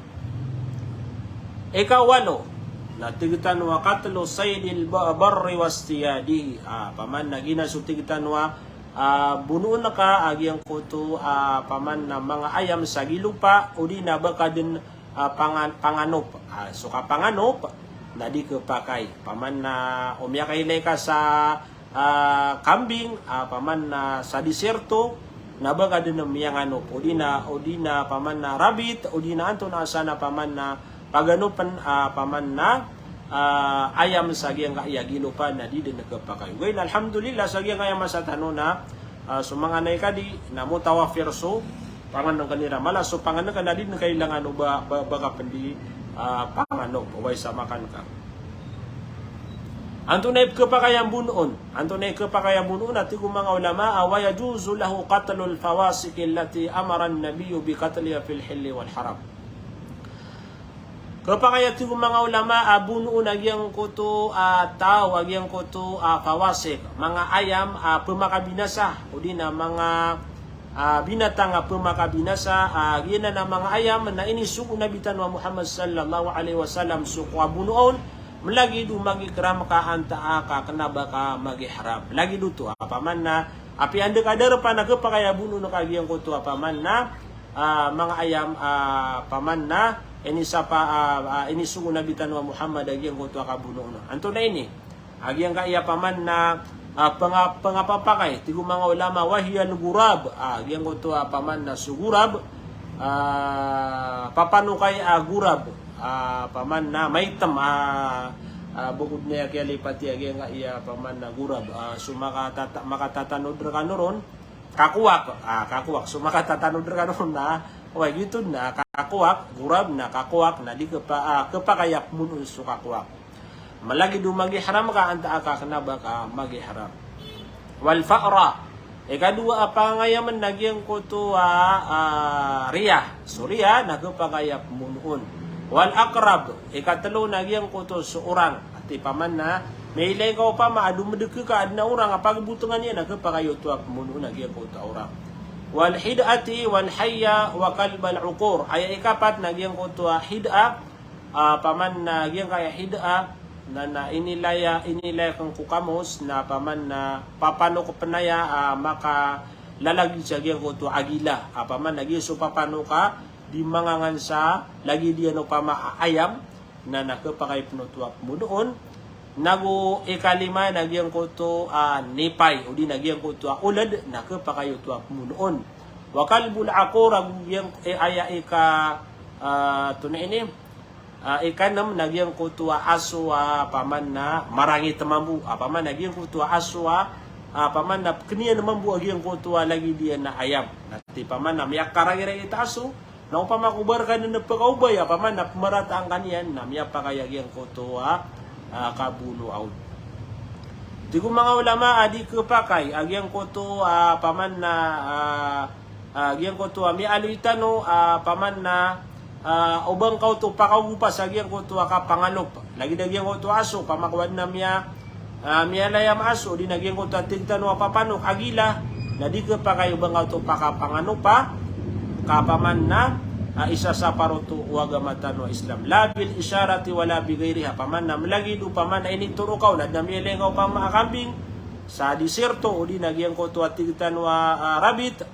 Ikawalo, na tig tano a qatlu saydil ba-, barri wastiyadihi. Ah, paman na giyanan so tig tano a, ah, bonoon ka a giyangkoto a paman na manga ayam sa gilopa, odi na ba ka dn ah, pangan-, panganop. Ah, so kapanganop, na di khapakay. Paman na o miyakailay ka sa, ah, kambing, ah, paman na sa disyerto, na ba ka dn miyanganop. Odi na, odi na paman na rabbit, odi na antonaa san a paman na paganopn, ah, paman na, ah, ayam sa giyangkaya gilopa, na di dn khapakay. Ogaid na alhamdulillah, sa giyangkaya masa tano na, ah, so manga nay ka di, na mutawafir so pangnngkn iran. Mala so pangnngkn na di dn kailangan o ba, ba, ba ka pn di, ah, panganop, oway sa makan ka. Antonaa i khapakay a bonoon? Antonaa i khapakay a bonoon? Na tig o manga ulama a, wa yajuzu lahu qatlul fawasiqi allati amara an-nabiyyu bi qatliha fil hilli wal haram. Khapakay a tig o manga ulama a bonoon a giyangkoto a taw a giyangkoto a fawasiq, manga ayam a pmakabinasa, odi na manga, ah, binatang a pmakabinasa, ah, giyanan a manga ayam na inisogo o Nabi tano a Muhammad sallallahu alaihi wasallam so kowa bonoon, mlagid o mag-ihram ka antaa ka kna ba ka mag-ihram. Lagid oto a paman na, apiya anda ka darpa na khapakay a bonoon ka giyangkoto a paman na, ah, manga ayam, ah, paman na, inisapa, ah, ah, inisogo o Nabi tano a Muhammad a giyangkoto a kabonoon. Antonaa ini? A giyangkaya paman na, ah, panga-, pangapapakay, tig o manga ulama, wa hiyal ghurab. Ah, giyangkoto a paman na so ghurab, ah, papanokay a ghurab. ah, paman na maitem, ah, ah, bokod na aya kiyalipati a giyangkaya paman na gurab, ah, so makatata-, makatatanod rekano ron, kakowak, ah, kakowak, so makatatanod rekano ron na, oway, giyoto na, kakowak, gurab na kakowak, na di kepa-, ah, kepakay a pemonoon so kakowak. Malagid o magihram ka antaa ka kena ba ka magihram. Wal fa'ra. Ikadowa a pangangayamen na giyangkoto a, ah, riya. So riya na kepakay a pemonoon. Wal aqrab. Ikatelo na giyangkoto so orang. Ati paman na, miyailay ka opama a domedek ka aden a orang a pagibotengan iyan na kepakay oto a pemonoon a giyangkoto a orang. Wal hid'ati wal hayya wa kalbal uqur. Aya ikapat na giyangkoto a hid'a, ah, paman na giyangkaya hid'a, na, na inilaya, inilaya ken ko kamos, na paman na papanok pen aya, ah, makalalagid sa giyangkoto a gila, ah, paman na giya so papanok a di mangangan sa lagid iyan opama a ayam, na, na kepakay pen oto a pemonoon, nago ikalima na giyangkoto a nipay, odi na giyangkoto a oled, na kepakay oto a pemonoon. Wa kalbul aqur, ago giyang, eh, aya ika, ah, tona ini, ah, ikanem na giyangkoto a aso a paman na marangit mambo, a paman na giyangkoto a aso a, ah, paman na pekeniyan mambo a giyangkoto a lagid iyan a ayam. Na ti paman na miyakarangirangit a aso, na opama ko ba reka den pekaobay, a paman na pemerataan ka niyan, na miyapakay a giyangkoto a, ah, kabonoa on. Tig o manga ulama a di kepakay a giyangkoto a paman na, ah, ah, giyangkoto a miyaaloy tano a paman na, ah, o ba ngka oto pakaogopa sa giyangkoto a kapanganop. Lagid a giyangkoto a aso, opama ko aden a miya, ah, miyalayam a aso, odi na giyangkoto a tig tano a papanok a gila, na di kepakay o ba ngka oto pakapanganopa, ka paman na, ah, isa sa paroto o agama tano a Islam. La bil isharati wala bi ghairiha, paman na melagid o paman na initoro ka on, aden a miyailay ngka opama a kambing sa disyerto, odi na giyangkoto a tig tano a, ah, rabbit,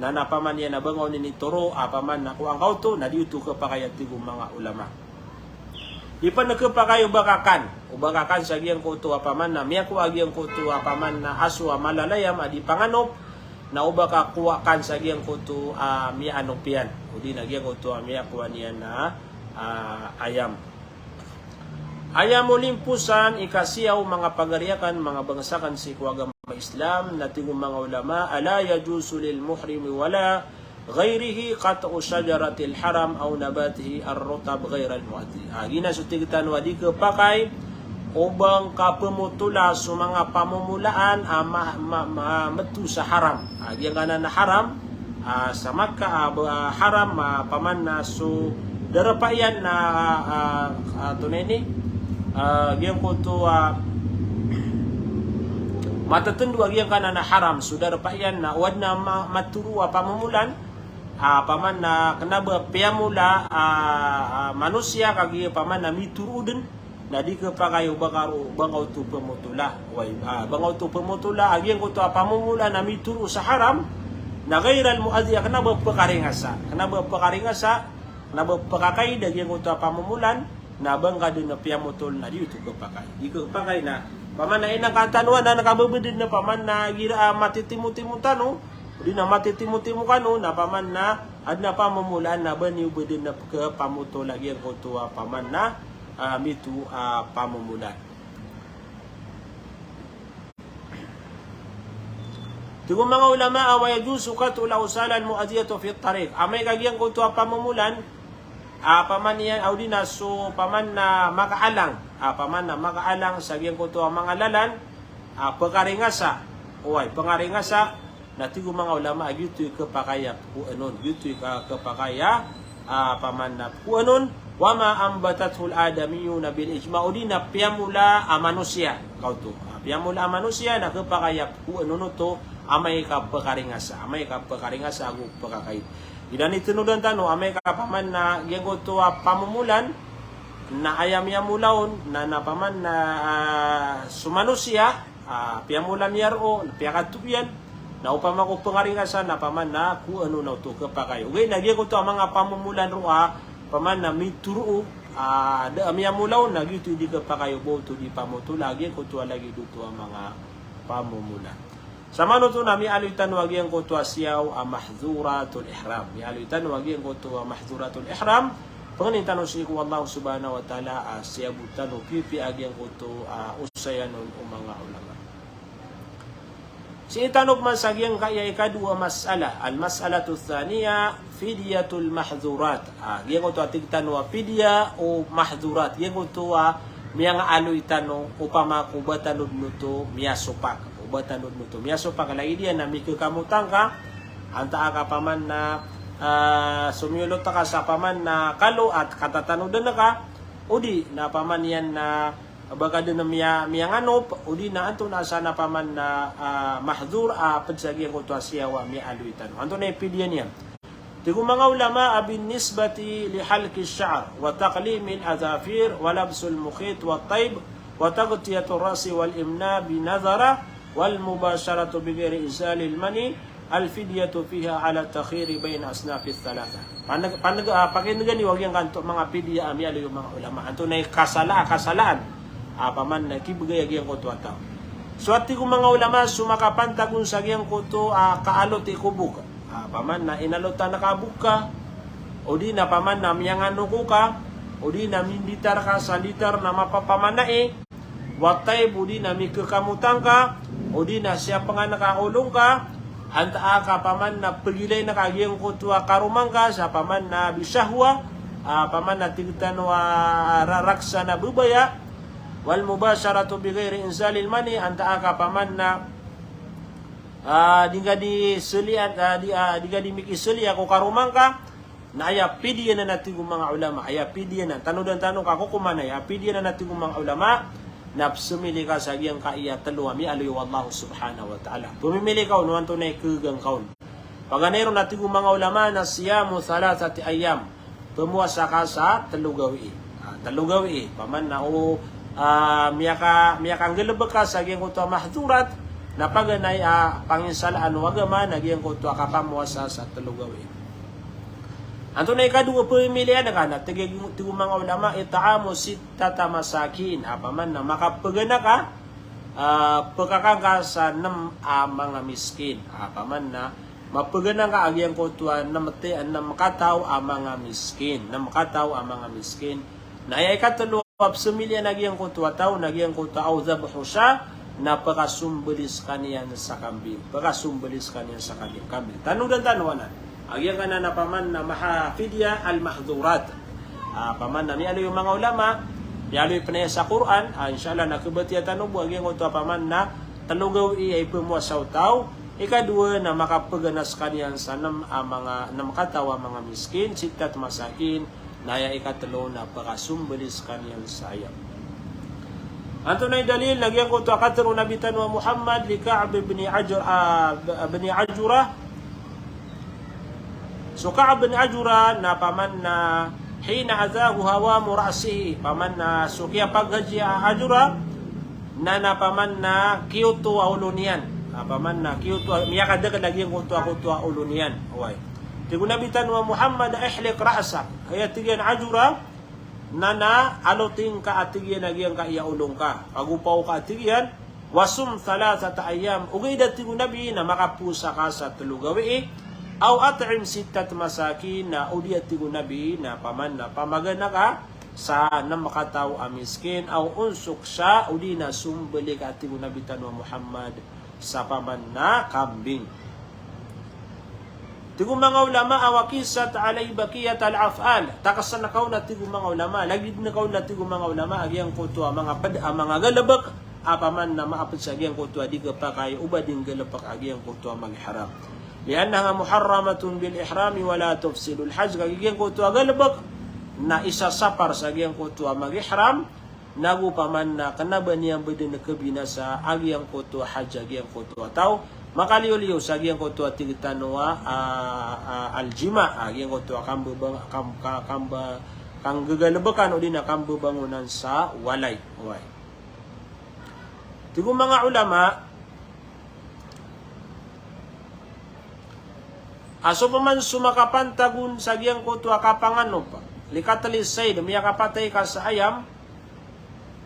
na, na paman iyan a ba ngka on initoro, a paman na kowa ngka oto, na di oto kepakay a tig o manga ulama. Di pen kepakay o ba ka kan, o ba ka kan sa giyangkoto a paman na miyakowa a giyangkoto a paman na aso a malalayam a di panganop, na o ba ka kowa kan sa giyangkoto a miyaanop iyan, odi na giyangkoto a miyakowa niyan a, ah, ayam. Aya molimposan, ikasiyaw, manga pagari aken, manga bangsa aken sii ko agama Islam, na tig o manga ulama, ala yajuzu lil muhrimi wala ghairihi qat'u shajaratil haram aw nabatihi ar-rutab ghairal mu'addi. Ah, giyanan so tig tano a di kepakay o ba ngka pemotola so manga pamomolaan a ma-, ma-, ma-, meto sa haram. Ah, giyangkanan a haram, ah, sa Makkah, ah, ba, ah, haram, ah, paman na so darpa iyan na, ah, ah, ah, tona ini, ah, giyangkoto, ah, matetendo a giyangkanan a haram so darpa iyan na o aden a ma-, matoro a pamomolaan, ah, paman na kena ba piyamola, ah, ah, manosiya kagiya paman na mitoro den, na di kepakay o ba ka ro-, ba ngka oto pemotola. Oway, ah, ba ngka oto pemotola a giyangkoto a pamomolaan a mitoro sa haram, na ghairal mu'addi, a kena ba pekaringasa. Kena ba pekaringasa, kena ba pekakaid a giyangkoto a pamomolaan, na ba ngka den piyamotol na di oto kepakay. Di kepakay na, paman na inangka tano anan a kabebeden na paman na igira a matitimotimo tano, odi na matitimotimo kano, na paman na aden a pamomolaan na ba niyo beden na kepamotol a giyangkoto a paman na, ah, mito a pamomolaan. Tig o manga ulama a wa yajuzu qat'ul awsal al mu'adiyatu fit tariq. Amay ka giyangkoto a pamomolaan, ah, paman iyan, odi na so paman na makaalang, ah, paman na makaalang sa giyangkoto a manga lalan, ah, pekaringasa. Oway, pekaringasa. Na tig o manga ulama a giyoto i kepakay a pekoon on, giyoto i ka-, kepakay a, ah, paman na pekoon on, wa ma ambatathul adamiyuna bil ijma, odi na piyamola a manosiya, kaoto. Ah, piyamola a manosiya na kepakay a pekoon on oto, amay ka pekaringasa, amay ka pekaringasa ago pekakaid. Iran itenodan tano, amay ka paman na giyangkoto a pamomolaan, na aya miyamola on, na, na paman na, ah, so manosiya, ah, piyamola niyan roo, piyakatobiyan, na opama ko pekaringasa, na paman na koon on oto kepakay. Ogaid na giyangkoto a manga pamomolaan roo a, paman na mitoro, ah, da a miyamola on, na giyoto i di kepakay o ba oto di pamotola a giyangkoto a lagid oto a manga pamomolaan. Samanoto na miyaaloy tano a giyangkoto a siyaw a mahdhuratul ihram. Miyaaloy tano a giyangkoto a mahdhuratul ihram. Pangnin tano sii ko Allah subhanahu wa ta'ala a siyabot tano pipiya a giyangkoto a osayan on o manga ulama. Sii tano pman sa giyangkaya ikadowa a mas'ala, al-mas'alatu thaniya, fidyatul mahdhurat. A, giyangkoto a tig tano a fidya o mahdhurat. Giyangkoto a miyangaaloy tano, opama ko ba tano dn oto miyasopak. O ba tano dn oto miyasopak, lagid iyan na mikhkamotang ka, antaa ka paman na, a, somiyolot ka sa paman na kalo a katatanodan ka, odi na paman iyan na ba ka dn miya-, miyanganop, odi na antonaa sa na paman na, a, mahdhur, a, pd sa giyangkoto a siyawa miyaaloy tano. Antonaa i fidya niyan? Tig o manga ulama a, bin nisbati li halqi sha'r, wa taqlimil adhafir, wa labsul mukhit, wa tayb, wa taghtiyatur ra'si wal imna bi nadhara, wal mubasharatu bi ghairi izalil mani, al fidyatu fiha ala takhyiri bayna asnafith thalatha. Paneg-, paneg-, a, pakinega niyo a giyangkanto manga fidya a miyaaloy o manga ulama. Antonaa i kasala-, kasalaan a paman na kibgay a giyangkoto a taw. So a tig o manga ulama, so makapantag on sa giyangkoto a kaalot i kobok. A, paman na inalotan ka a bok ka, odi na paman na miyanganoko ka, odi na minditar ka sa nditar na mapapamanai, wa tayb, odi na mikhkamotang ka, odi na siyapengan ka a olo ngka, antaa ka paman na pegilain ka a giyangkoto a karoma ngka sa paman na bi shahwa, a, paman na tig tano a ra-, raksa na babaya, wal mubasharatu bi ghairi inzalil mani, antaa ka paman na, a, di ngka di selian, a, di, a, di ngka di mikiselian ko karoma ngka, na aya fidya anan a tig o manga ulama, aya fidya anan, tanodan tano ka kokoman aya fidya anan a tig o manga ulama, na pzamili ka sa giyangkaya telo a miyaaloy o Allah subhanahu wa ta'ala. Pemimili ka on o antonaa i khagan ka on. Paganay ron a tig o manga ulama na siyamu thalathati ayyam. Pemowasa ka sa telo gawii. A, telo gawii. Paman na o, a, miyaka-, miyakanggalebek ka sa giyangkoto a mahdhurat, na paganay a panginsalaan o agama na giyangkoto a kapamowasa sa telo gawii. Antonaa i ikadowa a pemimilian ka na tig o, tig o manga ulama, it'amu sittata masakin. A, paman na makapegana ka, a, pekakan ka sa nem a manga miskin. A, paman na mapegana ka a giyangkoto a nem ti-, nem kataw a manga miskin. Nem kataw a manga miskin. Na aya ikatelo a pzamilian a giyangkoto a taw na giyangkoto a aw dhabhu shah, na pekasombeli sekaniyan sa kambing. Pekasombeli sekaniyan sa kambing. Kambing. Tanodan tano anan. A giyangkanan a paman na maha fidya al-mahdhurat. A, paman na miyaaloy o manga ulama, miyaaloy pen aya sa Qur'an, a, insha Allah na khabatiya tano bo a giyangkoto a paman na telo gawii a ipemowasa o taw, ikadowa na makapegana sekaniyan sa nem a manga, nem kataw a manga miskin, sittat masakin, na aya ikatelo na pekasombeli sekaniyan sa ayam. Antonaa i dalil? Na giyangkoto a katharo o Nabi tano a Muhammad li Ka'b ibn Ajur-, a, ibn Ajurah. So Ka'b bin Ajurah na paman na hina adhahu hawamu ra'sihi, paman na so kiyapaghaji a Ajurah, na, na paman na kiyoto a olo niyan. Na paman na kiyoto a, miyakadakl a giyangkoto a koto a olo niyan. Oway. Tig o Nabi tano a Muhammad, ihliq ra'sak. Aya tig iyan a Ajurah, na, na aloting ka a tig iyan a giyangkaya olo ngka. Pagopaw ka a tig iyan, wasum thalathata ayyam. Ogaid a tig o Nabi na makapowasa ka sa telo gawii. Aw at'im sittat masakin, na odi a tig o Nabi na paman na pamagana ka sa nem kataw a miskin. Aw unsuk shah, odi na sombeli ka a tig o Nabi tano a Muhammad sa paman na kambing. Tig o manga ulama a wa qisat alay baqiyatal af'al. Takasn ka on a tig o manga ulama, lagid ka on a tig o manga ulama a giyangkoto a manga pd a manga galbk a paman na maapd sa giyangkoto a di kapakay o ba di nggalbk a giyangkoto a mag-ihram. Li'annaha muharramatun bil ihrami wa la tufsidul hajj. Kagiya giyangkoto a galbk na isa sa part sa giyangkoto a mag-ihram, nago paman na kna ba niyan ba dn khabinasa a giyangkoto a hajj a giyangkoto a taw, makaliyoliyo sa giyangkoto a tig tano a, a, a, al-jima, a giyangkoto a kambabang-, kam-, ka-, kamba-, kanggagalbkan odi na kambabangonan sa walay. Oway. Tig o manga ulama, a so paman so makapantag on sa giyangkoto a kapanganop, li qatlis sayd, miyakapatay ka sa ayam,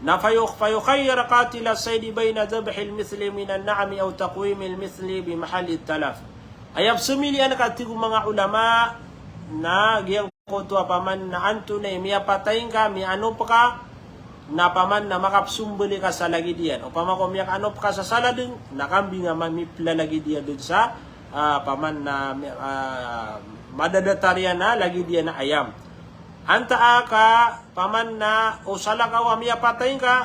na fayu-, fayukhayyar qatilas sayd bayna dhabhil mithli minan na'ami aw taqwimil mithli bi mahallit talaf. Aya pzamilian ka, tig o manga ulama, na giyang giyangkoto a paman na antonaa i miyapatay ngka, miyanop ka, na paman na makapsombali ka sa lagid iyan. Opama ko miyakaanop ka sa saladeng, na kambing a ma-, miplalagid iyan den sa, ah, paman na, ah, madadatar iyan a lagid iyan a ayam. Antaa ka paman na o salakaw a miyapatay ngka,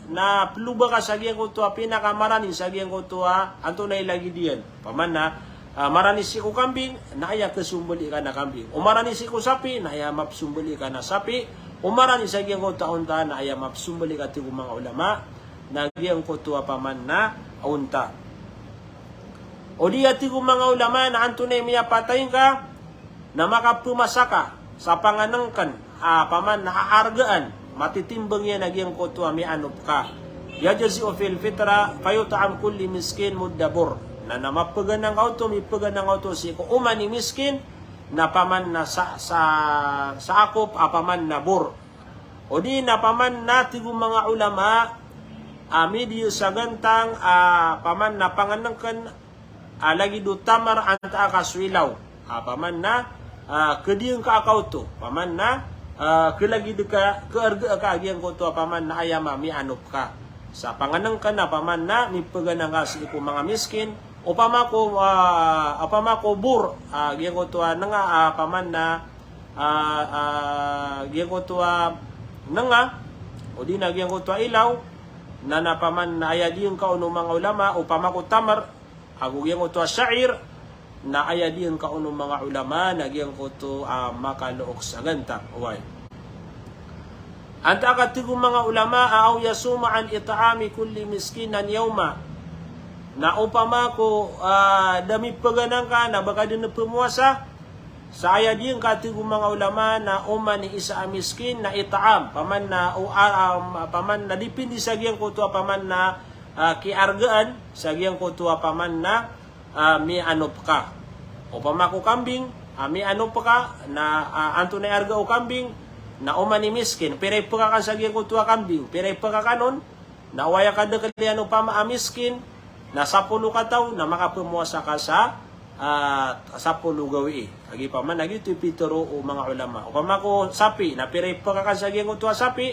na ploba ka sa giyangkoto a pinakamarani sa giyangkoto a antonaa i lagid iyan. Paman na, ah, marani sii ko kambing, na aya kasombali ka na kambing. O marani sii ko sapi, na aya mapsombali ka na sapi. O marani sa giyangkoto a onta, na aya mapsombali ka, tig o manga ulama, na giyangkoto a paman na onta. O di, tig o manga ulama, na antonaa i miyapatay ngka, na makapemasa ka sa pangenengken a paman na aargaan, matitimbang iyan a giyangkoto a miyanop ka. Yujza'u fil fitra, fayut'am kulli miskin mudda bur. Na, na mapeganang ka oto, mipeganang ka oto sii ko oman i miskin, na paman na sa, sa, sa akop a paman na bur. O di na paman na, tig o manga ulama, a midiyo sa gantang a paman na pangenengken a lagid o tamar antaa ka so ilaw. A paman na, ah, kediyen ka a kaoto. Paman na, ah, kelagid ka, kearga ka a giyangkoto a paman na ayam a miyanop ka. Sa pangenengken a paman na mipeganang ka sii ko manga miskin. Opama ko, ah, opama ko bur, ah, giyangkoto a nenga, ah, paman na, ah, ah, giyangkoto a nenga, o di na giyangkoto a ilaw, na, na paman na aya diyen ka on o manga ulama, opama ko tamar, ago giyangkoto a sha'ir, na aya diyen ka on o manga ulama, na giyangkoto a makalook sa gantang. Oway. Antaa ka, tig o manga ulama, a aw yasuma an it'ami kulli miskinan yawma. Na opama ko, ah, da mipeganang ka, na ba ka den pemowasa, sa aya diyen ka, tig o manga ulama, na oman i isa a miskin, na it'am, paman na, o, ah, um, paman na dipindi sa giyangkoto a paman na, ah, kiargaan, sa giyangkoto a paman na, ah, miyanop ka. Opama ko kambing, ah, miyanop ka, na, ah, antonaa i arga o kambing, na oman i miskin, pira i pekakan sa giyangkoto a kambing, pira i pekakan on, na o aya kadakel iyan opama a miskin, na sapolo kataw, na makapemowasa ka sa, ah, sapolo gawii. Agi paman, agi oto i pitero o manga ulama. Opama ko sapi, na pira i pekakan sa giyangkoto a sapi,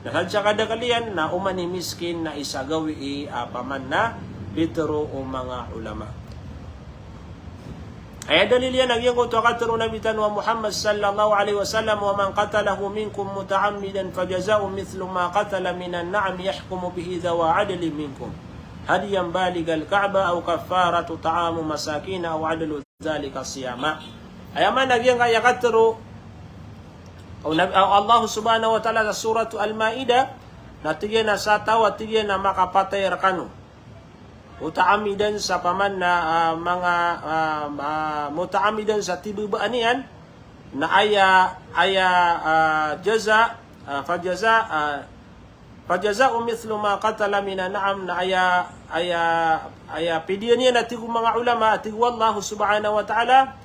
na sadn sa kadakel iyan, na oman i miskin, na isa gawii, ah, paman na pitero o manga ulama. Aya dalil iyan a giyangkoto a katero o Nabi tano a Muhammad sallallahu alaihi wasallam, "Wa man qatalahu minkum muta'ammidan fajaza'un mithlu ma qatala minan na'am yahkumu bihi dhawa adlin minkum hadiyan balighal Ka'bah aw kaffaratuhu it'amu masakin aw adlu dhalika siyama." Aya maana giyangkaya katero o Nabi, o Allah subhanahu wa ta'ala sa Suratu Al-Ma'idah, na tig iyan a sa taw a tig iyan a makapatay rekano muta'ammidan sa paman na, ah, manga, ah, ah, muta'ammidan sa tibabaan iyan, na aya, aya, ah, jaza, ah, fajaza, ah, fajaza'un mithlu ma qatala minan na'am, na aya, aya, aya pidiya niyan a tig o manga ulama, a tig o Allah subhanahu wa ta'ala,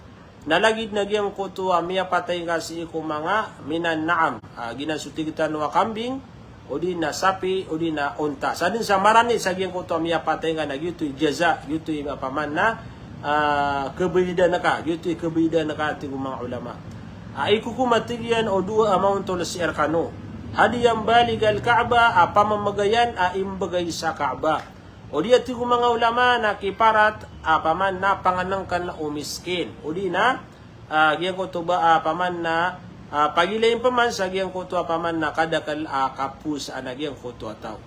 na lagid na giyangkoto a miyapatay ngka sii ko manga minan na'am. Ah, giyanan so tig tano a kambing, o di na sapi, o di na onta. Sadn sa marani sa giyangkoto a miyapatay ngka na giyoto i jaza, giyoto i, ah, paman na, ah, kebayadan ka, giyoto i kebayadan ka, tig o manga ulama. Ah, ikokom a tig iyan o dowa a maontol sii rekano. Hadiyan balighal Ka'bah, a pamamagayan a imbegay sa Ka'bah. O di a tig o manga ulama na kiparat a paman na pangenengken o miskin. O di na, ah, giyangkoto ba, ah, paman na, ah, pagilayin paman sa giyangkoto a paman na kadakel a kapos a na giyangkoto a taw.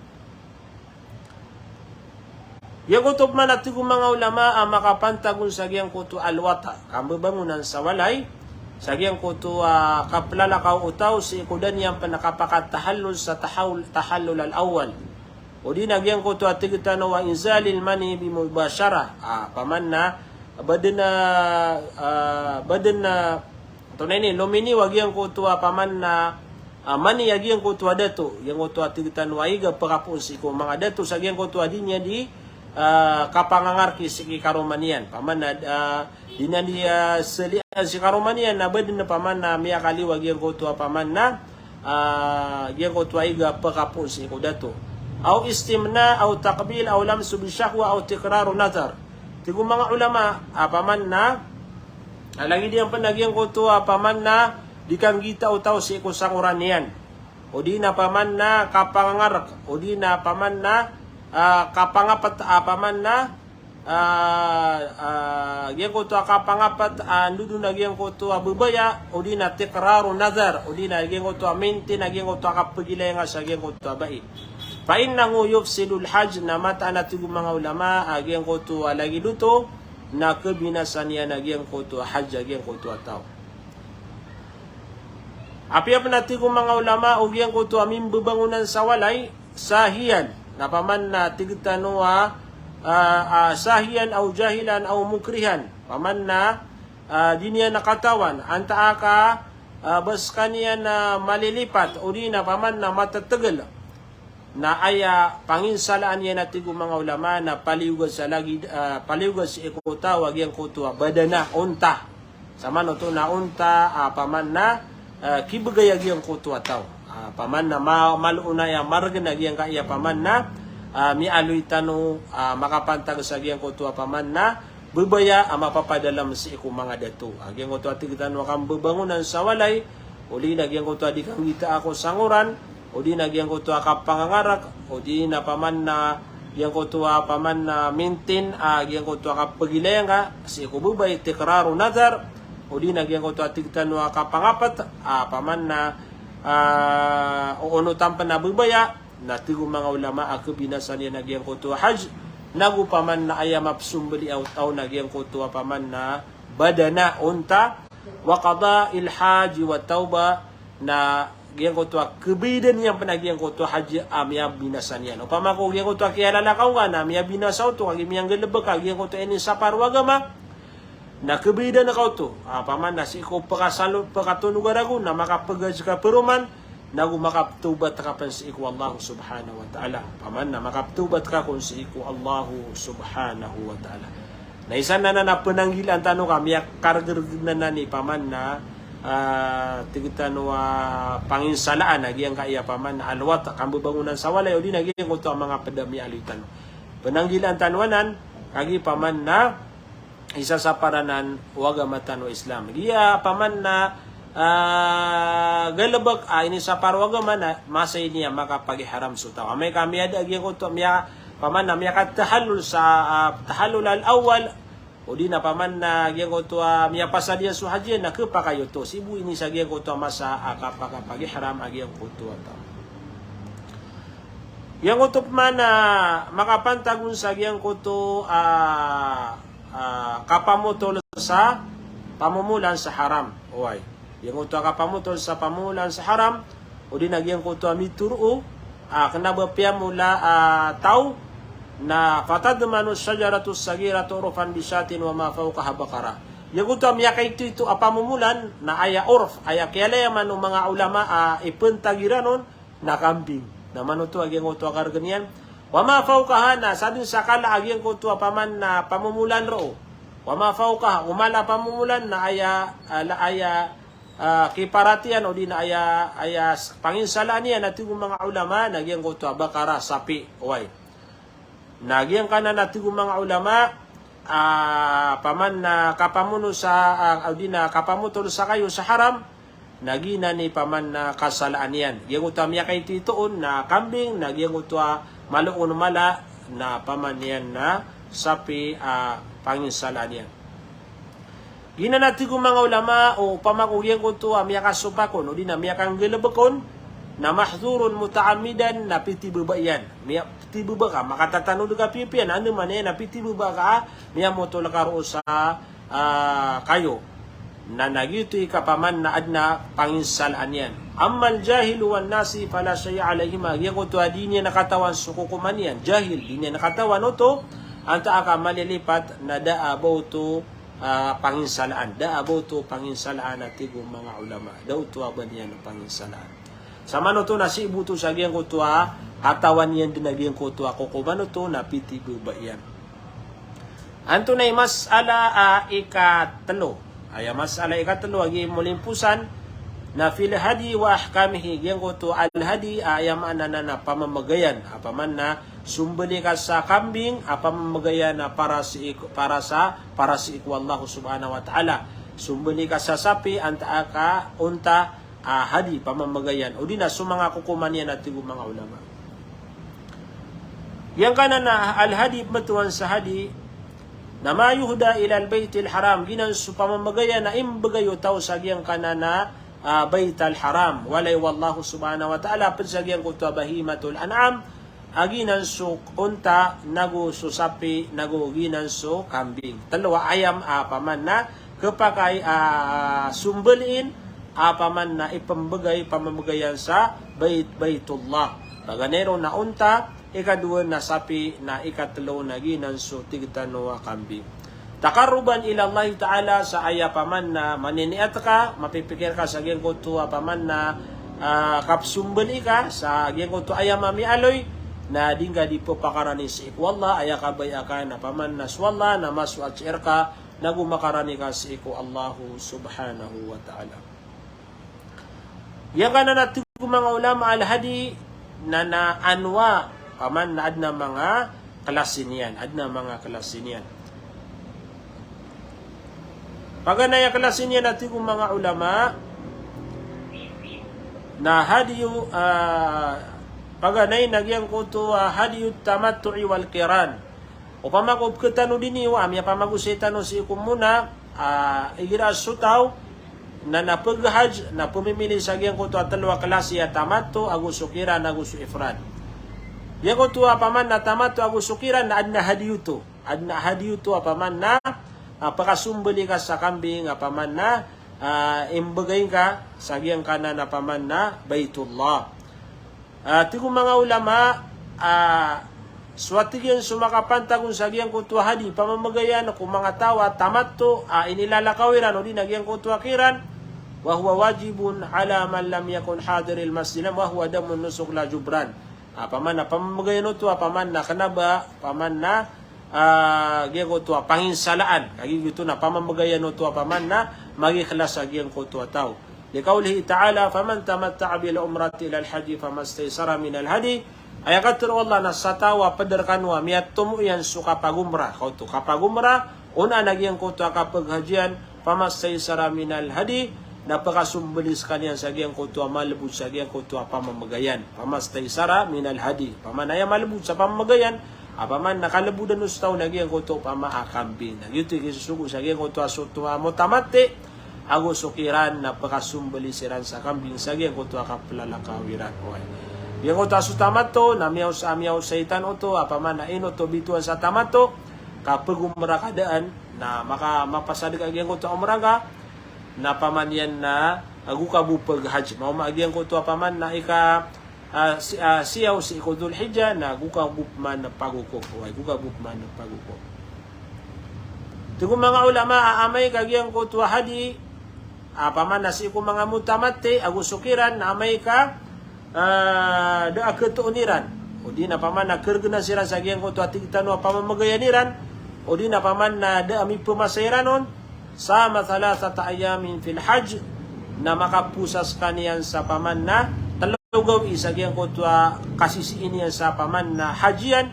Giyangkoto paman a tig o manga ulama a makapantag on sa giyangkoto a al-wati', kambebangonan sa walay, sa giyangkoto a kaplalakaw o taw sii ko da niyan pen kapakatahallul sa tahawul-, tahallul al-awwal. O di na giyangkoto a tig tano a inzalil mani bi mubashara. Ah, paman na, ba den a, ah, ba den a, antonaa ini, lominiyo a giyangkoto a paman na, ah, mani a giyangkoto a dato. Giyangkoto a tig tano a iga pekapoon sii ko manga dato sa giyangkoto a di niyan di, ah, kapangangarki sii ki karoma niyan. Paman na, ah, di niyan di, ah, selian sii karoma niyan, na ba den a paman na miyakaliyo a giyangkoto a paman na, ah, giyangkoto a iga pekapoon sii ko dato. Aw istimna, aw taqbil, aw lamsu bi shahwa, aw tikraru nadhar. Tig o manga ulama, ah, paman na, ah, lagid iyan pen a giyangkoto a paman na, di kanggita o taw sii ko sangoran iyan. O di na paman na kapangangarek, o di na paman na, ah, kapangapat, ah, paman na, ah, ah, giyangkoto a kapangapat, ah, ndodon a giyangkoto a babaya, o di na tikraru nadhar, o di na giyangkoto a mintin a giyangkoto a kapegilaynga sa giyangkoto a bai. Fa innahu yufsidul hajj, na mataan a tig o manga ulama a giyangkoto a lagid oto na kebinasa niyan a giyangkoto a hajj a giyangkoto a taw. Apiya pen a tig o manga ulama o giyangkoto a mimbebangonan sa walay, sahiyan, na paman na tig tano a, ah, ah, sahiyan aw jahilan aw mukrihan, paman na, ah, di niyan katawan, antaa ka, ah, ba sekaniyan na malilipat, o di na paman na matetegel. Na aya panginsalaan iyan a tig o manga ulama na paliyoga sa lagid, ah, paliyoga sii ko taw a giyangkoto a badana, onta. Samanoto na onta, ah, paman na, ah, kibegay a giyangkoto a taw. Ah, paman na ma-, malo na aya maregen a giyangkaya paman na, ah, miyaaloy tano, ah, makapantag sa giyangkoto a paman na babaya a mapapadalem sii ko manga dato. A giyangkoto a tig tano a kambebangonan sa walay, o di na giyangkoto a di kanggitaa ko sangoran, o di na giyangkoto a kapangangarek, o di na paman na giyangkoto a paman na mintin, ah, giyangkoto a kapegilaynga sii ko babay, tikraru nadhar, o di na giyangkoto a tig tano a kapangapat, ah, paman na, ah, oonotan pen a babaya, na tig o manga ulama a kebinasa niyan a giyangkoto a hajj, nago paman na aya mapesombeli a taw na giyangkoto a paman na badana, onta, wa qada'il hajji wa tawbah, na giyangkoto a kebaydan iyan pen a giyangkoto a hajj a miyabinasa niyan. Opama ko giyangkoto a kiyalala ka on ka na miyabinasa oto, kagiya miyanggalebek a giyangkoto a inisapar o agama, na kebaydan ka oto, ah, paman na sii ko pekasalo-, pekatonoga ragon, na makapegaj ka peroman, nago makapetawbat ka pen sii ko Allah subhanahu wa ta'ala. Paman na makapetawbat ka kon sii ko Allah subhanahu wa ta'ala. Na isa nan a penanggilaan tano ka miyakargereg nan i paman na, ah, tig tano a panginsalaan a giyangkaya paman na alwat, kambebangonan sa walay, o di na giyangkoto a manga ped a miyaaloy tano. Penanggilaan tano anan, kagiya paman na isa sa paranan o agama tano a Islam. Giya paman na, ah, galebek a inisapar o agama na masa ini a makapagiharam so taw. Amay ka miyada a giyangkoto, miya-, paman na miyakatahallul sa, ah, tahallul al-awwal, o di na paman na giyangkoto a miyapasad iyan so hajj iyan na kepakay oto. Sii bo ini sa giyangkoto a masa a kapakapagihram a giyangkoto a taw. Giyangkoto paman na makapantag on sa giyangkoto a, ah, kapamotol sa pamomolan sa haram. Oway. Giyangkoto a kapamotol sa pamomolan sa haram, o di na giyangkoto a mitoro a, ah, kena ba piyamola a, ah, taw, na fatadmanu shajaratu saghiratu urfan bishatin wa ma fawqaha baqarah. Giyangkoto a miyakaitoito a pamomolan, na aya urf, aya kiyalayaman o manga ulama a, ah, ipentag iran on, na kambing. Na manoto a giyangkoto a karegen iyan. Wa ma fawqaha, na sadn sa kala a giyangkoto a paman na pamomolan roo. Wa ma fawqaha, o mala a pamomolan na aya, ala aya, ah, kiparat iyan o di na aya, aya s-, panginsalaan iyan a tig o manga ulama na giyangkoto a baqarah, sapi, oway. Na giyangkanan a tig o manga ulama, ah, paman na kapamono sa, ah, o di na kapamotol sa kayo sa haram, na giyanan i paman na kasalaan iyan. Giyangkoto a miyakaitoito on na kambing, na giyangkoto a malo on mala, na paman iyan na sapi, ah, panginsalaan iyan. Giyanan a tig o manga ulama, o opama ko giyangkoto a miyakasopak on, o di na miyakanggalebek on, na mahdhurun muta'ammidan, na pitibaba iyan. Miya-, pitibaba ka, makatatanod ka pipiya, na andamanaya na pitibaba ka, miyamotol ka roo sa, ah, kayo. Na, na giyoto i kapaman na aden a panginsalaan iyan. Ammal jahilu wan nasi fala shay'a alayhima. Giyangkoto a di niyan katawan so kokoman iyan. Jahil, di niyan katawan oto, antaa ka malilipat, na da a ba oto, ah, panginsalaan. Da a ba oto panginsalaan a tig o manga ulama. Da oto a ba niyan panginsalaan. Samanoto na sii bo oto sa giyangkoto a katawan iyan den a giyangkoto a kokoman oto na pitibaba iyan. Antonaa i masala a ikatelo? Aya masala ikatelo a giya molimposan na fil hadi wa ahkamihi, giyangkoto al hadi a aya maana nan na pamamagayan, a paman na sombeli ka sa kambing, a pamamagayan a para sii ko, para sa, para sii ko Allah subhanahu wa ta'ala. sombeli ka sa sapi, antaa ka onta, a hadi, pamamagayan. O di na so manga kokoman iyan a tig o manga ulama. Giyangkanan a al-hadi, pembetowan sa hadi, na ma yuhda ila al-baytil haram, giyanan so pamamagayan a imbegay o taw sa giyangkanan a, a, Baytal Haram. Walay o Allah subhanahu wa ta'ala, ped sa giyangkoto a bahimatul an'am, a giyanan so onta, nago so sapi, nago giyanan so kambing. Telo a ayam a paman na kepakay a sombeliin, a paman na ipembegay, pamamagayan sa Bait, Baitullah. Paganay ron na onta, ikadowa na sapi, na ikatelo na giyanan so tig tano a kambing. Taqarruban ila Allah ta'ala, sa aya paman na maniniat ka, mapipikir ka sa giyangkoto a paman na, a, kapsombeli ka sa giyangkoto a ayam a miyaaloy, na di ngka di pepakarani sii ko Allah, aya kabaya ka na paman na so Allah na masoat sii rka, nago makarani ka sii ko Allah subhanahu wa ta'ala. Giyangkanan a tig o manga ulama, al-hadi na, na anwa, paman na aden a manga klasi niyan, aden a manga klasi niyan. Paganay a klasi niyan a tig o manga ulama, na hadiyu, a, paganay na giyangkoto a hadiyu tamattu'i wal qiran. Opama ko peketano diniyo a miyapamagosay tano sii ko mona, a, igira so taw na, na peghaj, na pemimili sa giyangkoto a telo a klasi a tamattu, ago so qiran, ago so ifrad. Giyangkoto a paman na tamattu ago so qiran na aden a hadiyu oto. Aden a hadiyu oto a paman na, a, pekasombeli ka sa kambing a paman na, a, imbegay ngka sa giyangkanan a paman na Baitullah. A, tig o manga ulama, a, so a tig iyan so makapantag on sa giyangkoto a hadi, pamamagayan ko manga taw a tamattu, a, inilalakaw iran, o di na giyangkoto a qiran, wa huwa wajibun ala man lam yakun hadiril masjid, wa huwa damun nusuk la jubran. A, paman na pamamagayan oto a paman na kena ba, paman na, a, giyangkoto a panginsalaan. Kagiya giyoto na pamamagayan oto a paman na magikhlas a giyangkoto a taw. Liqawlihi ta'ala, "Faman tamatta'a bil umrati ilal hajji famastaysara minal hadi." Aya katharo o Allah na sa taw a peder kano a miyatomo iyan so kapagomra, kaoto kapagomra, onaan a giyangkoto a kapeghajian, famastaysara minal hadi, na pekasombeli sekaniyan sa giyangkoto a malebod sa giyangkoto a pamamagayan. Famastaysara minal hadi. Paman aya malebod sa pamamagayan, a paman na kalebodan o so taw na giyangkoto pama a kambing. Na giyoto i kisosogo sa giyangkoto a soto a mutamatti, ago so qiran na pekasombeli siran sa kambing sa giyangkoto a kapelalakaw iran. Oway. Giyangkoto a so tamattu, na miyaos-, a miyaosay tano oto, a paman na ino oto bitowan sa tamattu, kapegomra ka daan, na maka-, mapasad ka giyangkoto a omra ngka, na paman iyan na, a, go ka bo peghaj. Maoma a giyangkoto a paman na ika, a, si-, a, siyaw sii ko Dhul Hijjah, na go ka bo peman pagokop. Oway, go ka bo peman pagokop. Tig o manga ulama a amay ka giyangkoto a hadi, a, paman na sii ko manga mutamatti, ago so qiran, na amay ka, a, da a ketoon iran. O di na paman na keregen siran sa giyangkoto a tig tano a pamamagayan iran. O di na paman na da a mipemasa iran on. Sama thalathata ayamin fil hajj. Na makapowasa sekaniyan sa paman na telo gawii sa giyangkoto a kasisii niyan sa paman na hajj iyan.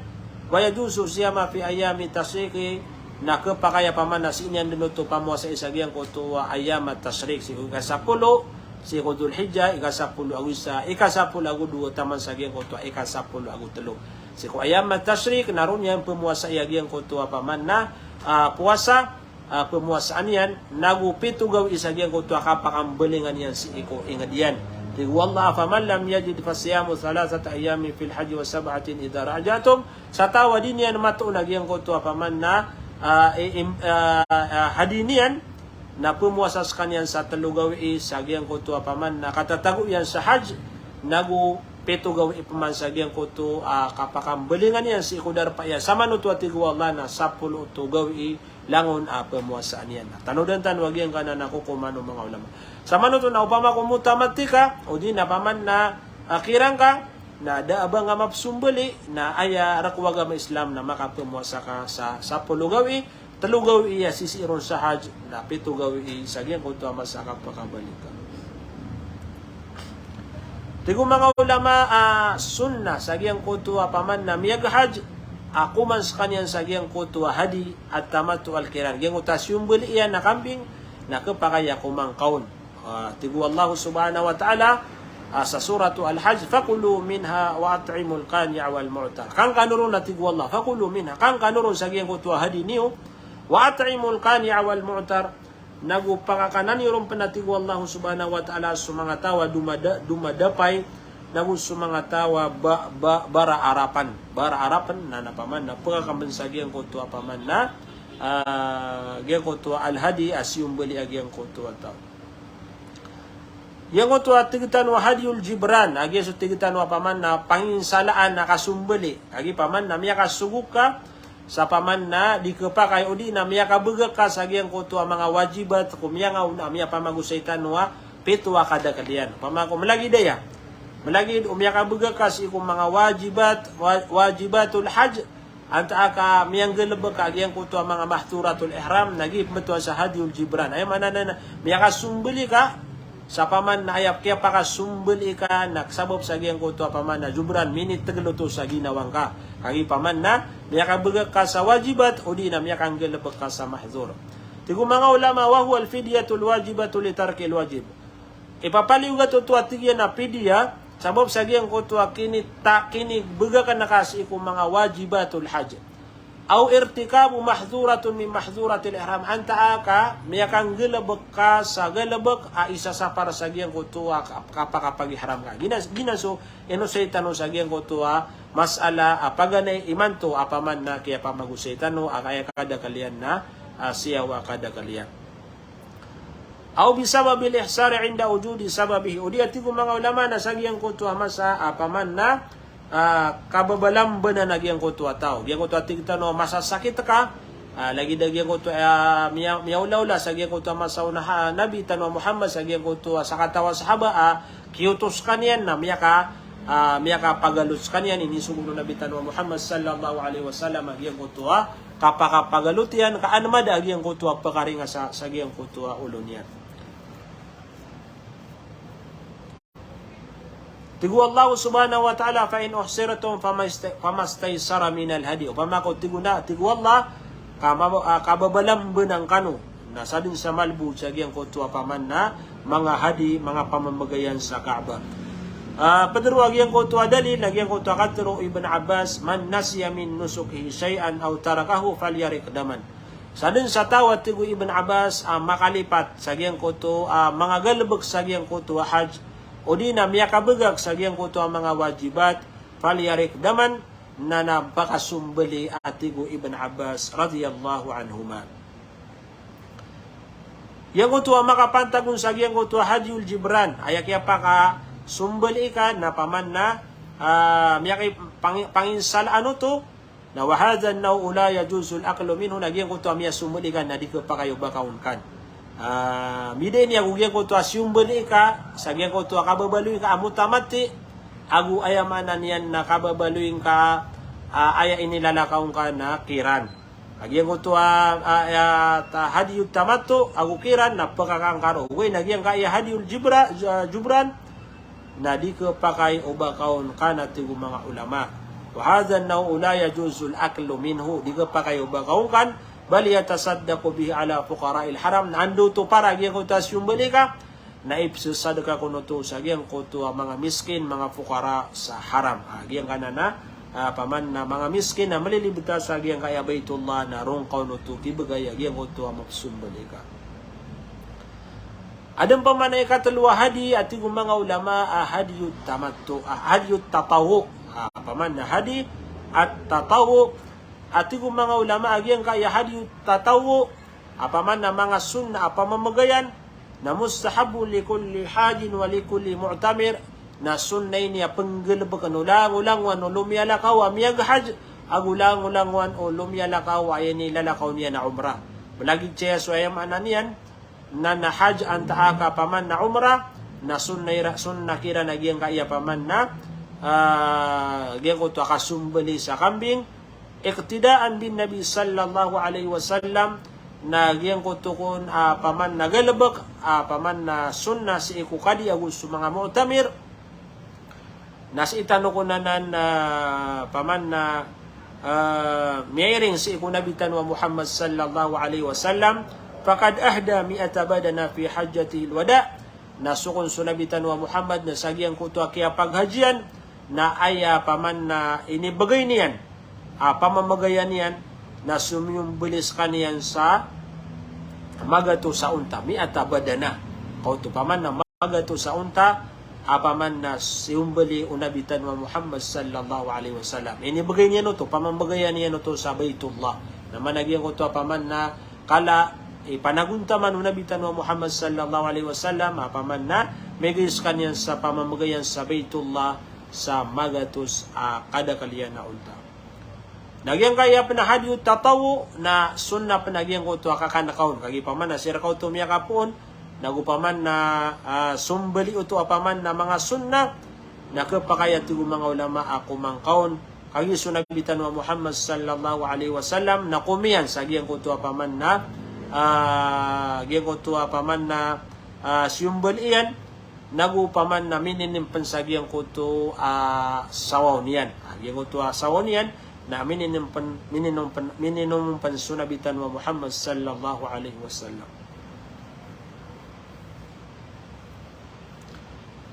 Wa yajuzu siyama fi ayami tashriqi. Na kepakay a paman na sii niyan den oto pamowasai sa giyangkoto a ayam at-tashriq, sii ko ikasapolo, sii ko Dhul Hijjah, ikasapolo ago isa, ikasapolo ago dowa taman sa giyangkoto a ikasapolo ago telo. Sii ko ayam at-tashriq, na roo niyan pemowasai a giyangkoto a paman na, a, powasa, a, pemowasaan iyan, nago pito gawii sa giyangkoto a kapakambalingan iyan sii ko inged iyan. Tig o Allah, "Faman lam yajid fasiyamu thalathata ayamin fil hajji wa sab'atin idha raja'tum." Sa taw a di niyan matoon a giyangkoto a paman na, a, i-, im-, a, a, hadi niyan, na pemowasa sekaniyan sa telo gawii sa giyangkoto a paman na katatago iyan sa hajj, nago pito gawii peman sa giyangkoto a kapakambalingan iyan sii ko darpa iyan. Samanoto a tig o Allah na sapolo oto gawii langon a pemowasaan iyan. Na tanodan tano a giyangkanan a kokoman o manga ulama. Samanoto na opama ko mutamatti ka, o di na paman na, a, qiran ka, na da a ba nga mapsombeli, na aya rek o agama Islam na makapemowasa ka sa sapolo gawii, telo gawii a sisii ron sa hajj, na pito gawii sa giyangkoto a masa a kapakabalik ka. Tig o manga ulama a sunnah sa giyangkoto a paman na miyaghajj, a koman sekaniyan sa giyangkoto a hadi, at-tamattu' wal qiran. Giyangkoto a siyombeli iyan a kambing, na khapakay a komangkaon. Ah, tig o Allah subhanahu wa ta'ala, ah, sa Suratu Al-Hajj, "Fakulu minha wa at'imul qani'a wal mu'tar." Kangkano ron, a tig o Allah, "Fakulu minha." Kangkano ron sa giyangkoto a hadi niyo, "wa at'imul qani'a wal mu'tar." Nago pakakanan iyo ron pn, a tig o Allah subhanahu wa ta'ala, so manga taw a domada-, domadapay, nago so manga taw a ba-, ba-, baraarapan. Baraarapan na, na paman na pakakan pn sa giyangkoto a paman na, ah, giyangkoto a al-hadi a siyombali a giyangkoto a taw. Giyangkoto a tig tano a hadiyul jibran, a giya so tig tano a paman na panginsalaan a kasombali. A giya paman na miyakasogok ka sa paman na di khapakay odi na miyakabagak ka sa giyangkoto a manga wajibat ko miyangaoona a miyapamagosay tano a pito a kadakl iyan. Paman ko malagid aya, malagid o miyakabagak ka sii ko manga wajibat, wa-, wajibatul hajj, antaa ka miyanggalbk a giyangkoto a manga mahdhuratul ihram, na giya pmbtowan sa hadiyul jibran. Aya maana niyan na miyakasombali ka sa paman na aya kiyapakasombali ka na sabap sa giyangkoto a paman na jubran, minitgl oto sa ginawa ngka. Kagiya paman na miyakabagak ka sa wajibat, odi na miyakanggalbk ka sa mahdhur. Tig o manga ulama, "Wa huwa al-fidyatul wajibatu li tarkil wajib." Ipapaliyogat oto a tig iyan a pidya, sabap sa giyangkoto a kinita-, kinibagakan ka sii ko manga wajibatul hajj. Aw irtikabu mahdhuratun min mahdhuratil ihram, antaa ka miyakanggalbk ka sa galbk a isasapar sa giyangkoto a kap-, kapakapag-ihram ka. Giya, giya so inosay tano sa giyangkoto a masala a paganay imanto a paman na kiyapamagosay tano a kaya kadakl iyan na, ah, siyaw a kadakl iyan. Aw bisababil ihsari inda wujudi sababihi. Odi, a tig o manga ulama, na sa giyangkoto a masa a paman na, ah, kababalambanan a giyangkoto a taw. Giyangkoto a tig tano a masasakit ka, ah, lagid a giyangkoto a, ah, miya-, miyaolaola sa giyangkoto a masa o na-, Nabi tano a Muhammad sa giyangkoto a sakataw a sahaba a kiyoto skaniyan na miyaka-, ah, miyakapagalo skaniyan, inisogo o Nabi tano a Muhammad sallallahu alaihi wasallam a giyangkoto a kapakapagalotiyan ka an mada a giyangkoto a pkaringa sa, sa giyangkoto a olo niyan. Tig o Allah subhanahu wa ta'ala, "Fa in uhsirtum famasta-, famastaysara minal hadi." Opama ko tig o na, tig o Allah, ka ma-, ah, kababalambanan kano, na sadn sa malbod sa giyangkoto a paman na manga hadi, manga pamamagayan sa Kaaba. Ah, pd ron a giyangkoto a dalil, na giyangkoto a katharo o Ibn Abbas, "Man nasiya min nusukihi shay'an aw tarakahu falyariq daman." Sadn sa taw, a tig o Ibn Abbas, a makalipat sa giyangkoto a manga galbk sa giyangkoto a hajj, odi na miyakabagak sa giyangkoto a manga wajibat, falyariq daman, na na pakasombali, a tig o Ibn Abbas radiyallahu anhuma. Giyangkoto a makapantag on sa giyangkoto a hadiyul jibran, aya kiyapakasombali ka na paman na, ah, miyaki-, pangi-, panginsalaan oto, na wa hadha an-naw'u la yajuzul aklu minhu, na giyangkoto a miyasombali ka na di khapakay o ba ka on kan. Ah, mbida ini ago giyangkoto a siyombali ka sa giyangkoto a kababaloy ka a mutamatti, ago aya maana niyan na kababaloy ka, ah, aya inilalakaw ngka na kiran. A giyangkoto a, ah, aya ta-, hadiyut tamattu ago kiran na pkakan ka ron. Ogaid na giyangkaya hadiyul jibra-, ah, jubran, na di khapakay o ba ka on kan, a tig o manga ulama. Wa hadha an-naw'u la yajuzul aklu minhu, di khapakay o ba ka on kan, bal yutasaddaqu bihi ala fuqara'il haram, na anda oto para giyangkoto a siyombali ka, na ipsasadka kon oto sa giyangkoto a manga miskin, manga fuqara sa haram. Ah, giyangkanan a, ah, paman na manga miskin a malilibta sa giyangkaya Baitullah, na ron ka on oto kibgay a giyangkoto a mapsombali ka. Adn paman a ikatlo a hadi, a tig o manga ulama, a hadiyut tamattu, a hadiyut tatawwu. A paman na hadi at tatawwu, a tig o manga ulama, a giyangkaya hadiyut tatawwu, a paman na manga sunnah a pamamagayan, na mustahabbun li kulli hajjin wa li kulli mu'tamir, na sunnah ini a pnggalbkn o langolangowan o lomiyalakaw a miyaghajj, ago langolangowan o lomiyalakaw a inilalakaw niyan a umrah. Malagid saya so aya maana niyan, na na hajj antaa ka paman na umrah, na sunnah ira-, sunnah kiran a giyangkaya paman na, ah, giyangkoto a kasombali sa kambing, iqtidaan bin Nabi sallallahu alaihi wasallam, na giyangkoto kon, ah, paman na galbk, ah, paman na sunnah sii ko kadi ago so manga mu'tamir, na sii tano kon anan, ah, paman na, ah, miyairing sii ko Nabi tano a Muhammad sallallahu alaihi wasallam, Faqad ahda mi'ata badana fi hajjatihil wada'. Na so kon so Nabi tano a Muhammad na sa giyangkoto a kiyapaghajian, na aya paman na inibegay niyan a pamamagayan iyan, na somiyombeli sekaniyan sa magatos a onta, mi'ata badana. Kaoto paman na magatos a onta a paman na siyombeli o Nabi tano a Muhammad sallallahu alaihi wasallam. Inibegay niyan oto, pamamagayan iyan oto sa Baitullah. Na mana giyangkoto a paman na kala i panagontaman o Nabi tano a Muhammad sallallahu alaihi wasallam a paman na migay sekaniyan sa pamamagayan sa Baitullah sa magatos a kadakel iyan a onta. Na giyangkaya pen a hadyu tatawwu na sunnah pen a giyangkoto a kakan ka on. Kagiya paman na sii reka oto miyakapoon, nago paman na, ah, sombeli oto a paman na manga sunnah, na kepakay a tig o manga ulama a komangka on. Kagiya so Nabi tano a Muhammad sallallahu alaihi wasallam na komiyan sa giyangkoto a paman na, ah, giyangkoto a paman na, ah, siyombeli iyan, nago paman na mininim pen sa giyangkoto a sawaw niyan. Ah, giyangkoto a sawaw niyan, na mininim pen, mininom pen, mininom pen so Nabi tano a Muhammad sallallahu alaihi wasallam.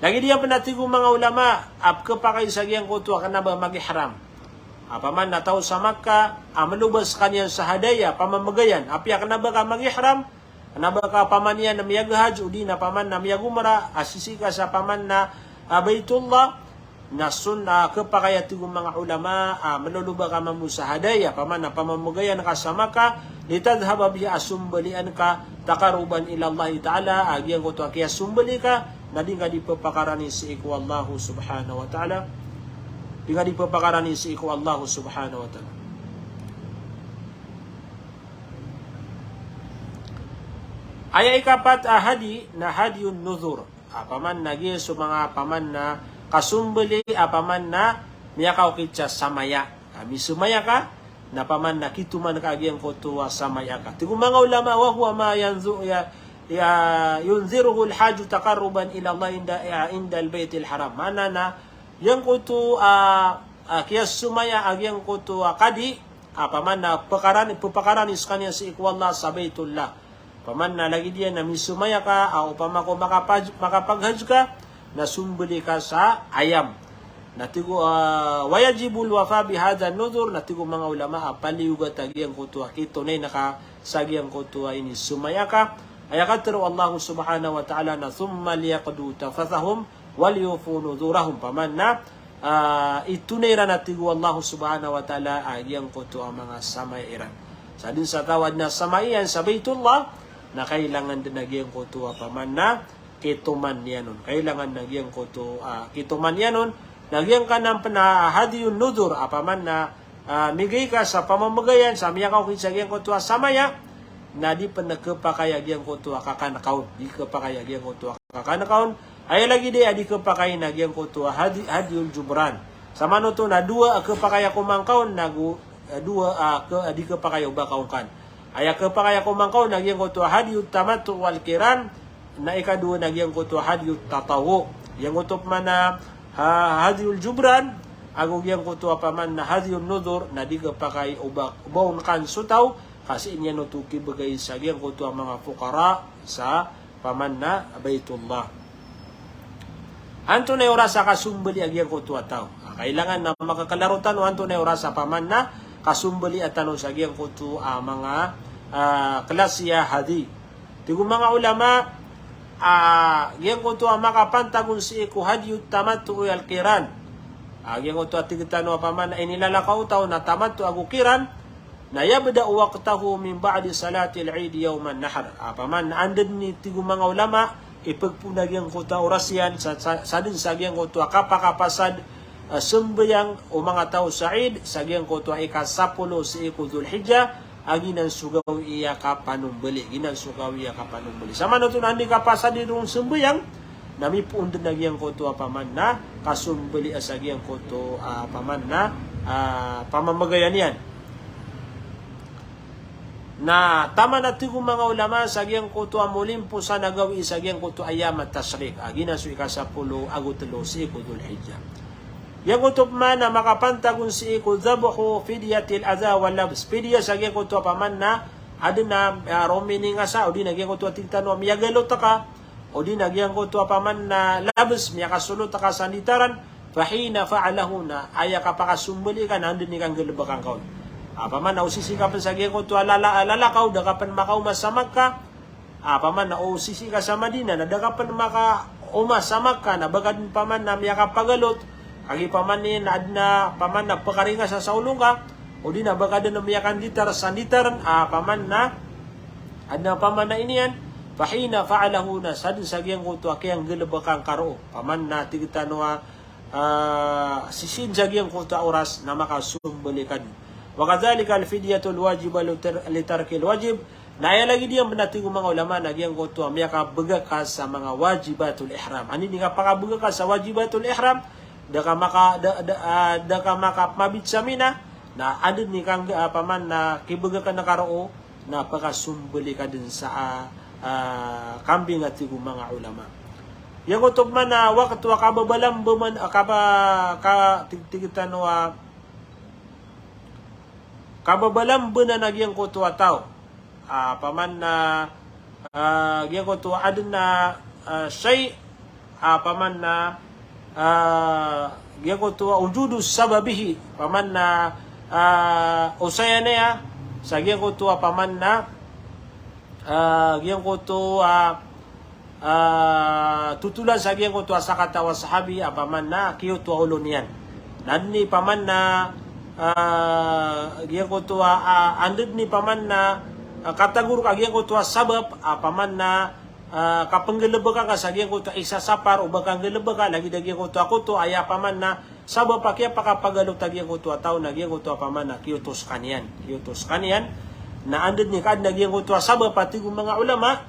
Lagid iyan pen a tig o manga ulama a pekepakay sa giyangkoto a kena ba mag-ihram a paman na taw sa Makkah a melobas sekaniyan sa hadaya, pamamagayan, apiya kena ba ka mag-ihram, kena ba ka paman iyan na miyaghajj, odi na paman na miyagumrah, a sisii ka sa paman na, ah, Baitullah, na sunnah, kepakay a tig o manga ulama a meloloba ka mambo sa hadaya, paman na pamamagayan ka sa Makkah, litadhhaba biha, a sombelian ka, taqarruban ila Allahi ta'ala, a giyangkoto a kiyasombeli ka, na di ngka di pepakarani sii ko Allahu subhanahu wa ta'ala. Di ngka di pepakarani sii ko Allahu subhanahu wa ta'ala. Aya ikapat a hadi na hadyun nudhur. A paman na giya so manga paman na kasombeli a paman na miyakaokit sa samaya. A misomaya ka, na paman na kitoman ka a giyangkoto a samaya ka. Tig o manga ulama, wa huwa ma yanzu-, ya, ya, yundhiruhul hajju taqarruban ila Allah inda, ya, indal Baitil Haram. Maana na giyangkoto a, a, kiyasomaya a giyangkoto a kadi, a paman na pekarani, pepakarani sekaniyan sii ko Allah sa Baitullah. Paman na lagid iyan na misomaya ka, a opama ko makapaj-, makapaghajj ka, na sombeli ka sa ayam. Na tig o, ah, wa yajibul wafa bihadhan nudhur, na tig o manga ulama a paliyogat a giyangkoto a kitonay na ka sa giyangkoto a inisomaya ka. Aya katero o Allah subhanahu wa ta'ala na, thumma liyaqdu tafathahum wal yufu nudhurahum. Paman na, ah, itonay iran a tig o Allah subhanahu wa ta'ala a giyangkoto a manga samaya iran. Sa den sa taw a den a samaya iyan sa Baitullah, na kailangan den a giyangkoto a paman na kitoman iyan on. Kailangan na giyangkoto, ah, kitoman iyan on. Na giyangkanan pen a hadyun nudhur a paman na, ah, migay ka sa pamamagayan sa miyakaokit sa giyangkoto a samaya, na di pen kepakay a giyangkoto a kakan ka on. Di kepakay a giyangkoto a kakan ka on. Aya lagid iyan a di kepakay na giyangkoto a hadi-, hadyul jubran. Samanoto na dowa a kepakay a komangka on, nago, eh, dowa a ke-, a di kepakay o ba ka on kan. Aya kepakay a komangka on na giyangkoto a hadyut tamattu wal qiran, na ikadowa na giyangkoto a hadyut tatawwu. Giyangkoto paman na, ha-, hadyul jubran, ago giyangkoto a paman na hadyun nudhur, na di kepakay o ba, o ba on kan so taw, ka sii niyan oto kibegay sa giyangkoto a manga fuqara sa paman na Baitullah. Antonaa i oras a kasombeli a giyangkoto a taw? Ah, kailangan na makakalaro tano antonaa i oras a paman na kasombeli a tano sa giyangkoto a manga, ah, klasi a hadi. Tig o manga ulama, ah, giyangkoto a makapantag on sii ko hadyut tamattu wal qiran. Ah, giyangkoto a tig tano a paman na inilalakaw o taw na tamattu ago qiran, na yabda'u waqtahu min ba'di salatil Eid yawman nahr. Ah, paman na anda den i tig o manga ulama, ipegpoon a giyangkoto a oras iyan sa, sa, sa den sa giyangkoto a kapakapasad, ah, sembayang o manga taw sa Eid, sa giyangkoto a ikasapolo sii ko Dhul Hijjah, a giyanan so gawii a kapanombeli, giyanan so gawii a kapanombeli. Samanoto na anda i kapasad iron sembayang, na mipoon den a giyangkoto a paman na kasombeli a sa giyangkoto a paman na, ah, pamamagayan iyan. Na taman a tig o manga ulama sa giyangkoto a molimposan a gawii sa giyangkoto a ayyam at-tashriq. A giyanan so ikasapolo ago telo sii ko Dhul Hijjah. Giyangkoto paman na makapantag on sii ko dhabhu fidyatil adha wal labs. Fidya sa giyangkoto a paman na adn a, ah, romining a sa, odi na giyangkoto a tig tano a miyagalot ka, odi na giyangkoto a paman na labs, miyakasolot ka sa nditaran, fa hina fa'alahu, na aya kapakasombalii ka na anda dn i kanggalbka ngka on. Ah, paman na o sisii ka pn sa giyangkoto a lala-, lalakaw, da ka pn makaoma sa Makkah, ah, paman na o sisii ka sa Madinah, na da ka pn makaoma sa Makkah, na ba ka dn paman na miyakapagalot, kagiya paman na adn a paman na pkaringasa sa olo ngka, odi na ba ka dn miyakanditar sa nditar, ah, paman na adn a paman na iniyan, fa hina fa'alahu, na sadn sa giyangkoto a kiyanggalbka ngka roo, paman na tig tano a, ah, sisii dn sa giyangkoto a oras na makasombalii ka dn. Wa kadhalika al-fidyatul wajiba li tar-, li tarkil wajib. Na aya lagid iyan pn a tig o manga ulama na giyangkoto a miyakabga ka sa manga wajibatul ihram. Anda dn i kapakabga ka sa wajibatul ihram, da ka maka-, da, da, ah, da ka makapmabit sa Mina, na anda dn i kang-, ah, paman na kibga ka na ka roo, na pakasombalii ka dn sa, ah, ah, kambing a tig o manga ulama. Giyangkoto paman a wakto a kababalamb man, ah, kaba-, ka-, tig-, tig tano a kababalamb na giyangkoto a taw. Ah, paman na, ah, giyangkoto a adn a, ah, shay, ah, paman na, ah, giyangkoto a wujudu sababihi, paman na, ah, osayan iyan sa giyangkoto a paman na, ah, giyangkoto a, ah, totolan sa giyangkoto a sakataw a sahabi a paman na kiyoto a olo niyan. Na dn i paman na, ah, giyangkoto a, ah, anda dn i paman na, ah, katagor ka giyangkoto a sabap a paman na, ah, kapnggalbka ka sa giyangkoto a isa Sapar o ba ka nggalbka lagid a giyangkoto a koto aya paman na sabap a kiyapakapagalot a giyangkoto a taw na giyangkoto a paman na kiyoto skaniyan, kiyoto skaniyan. Na anda dn i kaadn a giyangkoto a sabap a tig o manga ulama,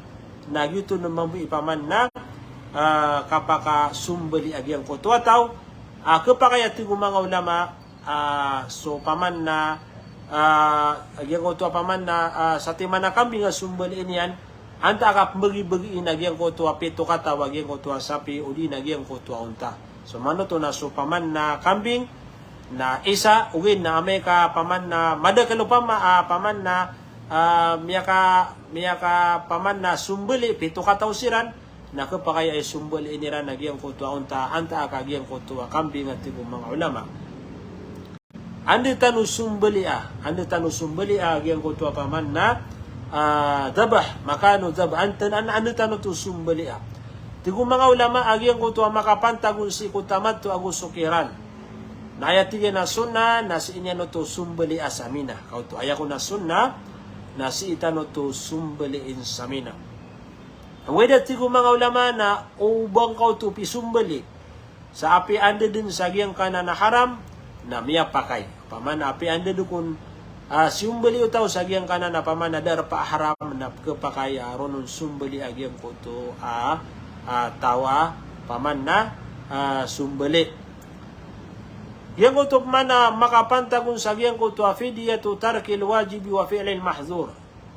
na giyoto dn mambo i paman na, ah, kapakasombalii a giyangkoto a taw. Ah, khapakay a tig o manga ulama, ah, so paman na, ah, giyangkoto a paman na, ah, satiman a kambing a sombaliin iyan, antaa ka pmbagibagii na giyangkoto a pito kataw a giyangkoto a sapi, odi na giyangkoto a onta. So manoto na so paman na kambing na isa, ogaid na amay ka paman na madakl opama, ah, paman na, ah, miyaka, miyaka paman na sombalii, pito kataw siran, na khapakay a isombaliin iran a giyangkoto a onta, antaa ka giyangkoto a kambing a tig o manga ulama. Anda tano sombalia, anda tano sombalia giyangkoto a paman na, ah, dhabah, makanu dhabah, anda, anda, anda tano oto sombalia. Tig o manga ulama a giyangkoto a makapantag on sii ko tamattu ago so qiran. Na aya tig iyan a sunnah, na sii niyan oto sombalia sa Mina. Ka oto aya kon a sunnah, na sii tano oto sombaliin sa Mina. Ogaid a tig o manga ulama na o ba ngka oto pisombali sa apiya anda dn sa giyangkanan a haram, na miyapakay. Opama na apiya anda dn kon, ah, siyombali o taw sa giyangkanan a opama na darpa a haram, na khapakay a ron on sombali a giyangkoto a, ah, taw a opama na, ah, sombali. Giyangkoto opama na makapantag on sa giyangkoto a fidyatu tarkil wajibi wa fi'lil mahzur.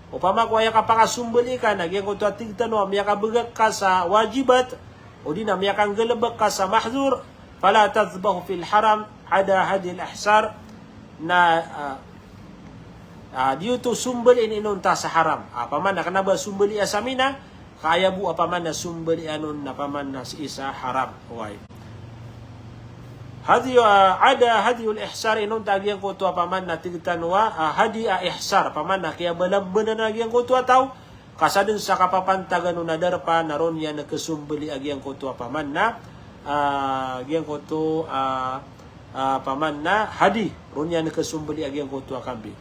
Opama ko aya kapakasombali ka na giyangkoto a tig tano a miyakabgak ka sa wajibat, odi na miyakanggalbk ka sa mahzur, fala tadhbahu fil haram ada hadyil ihsar, na, ah, ah, di oto sombaliin i onta sa haram. Ah, opama na kna ba sombalia sa Mina, ka aya bo opama na sombalian on na opama na sii sa haram. Oway. Hadyu, ah, ada hadyul ihsar, inonta a giyangkoto a opama na tig tano a, ah, hadi a ihsar, opama na kiyabalambanan a giyangkoto a taw, ka sadn sa kapapantagan on a darpa na ron iyan kasombali a giyangkoto a opama na, ah, giyangkoto, ah, ah, opama na hadi, ron iyan kasombali a giyangkoto a kambing.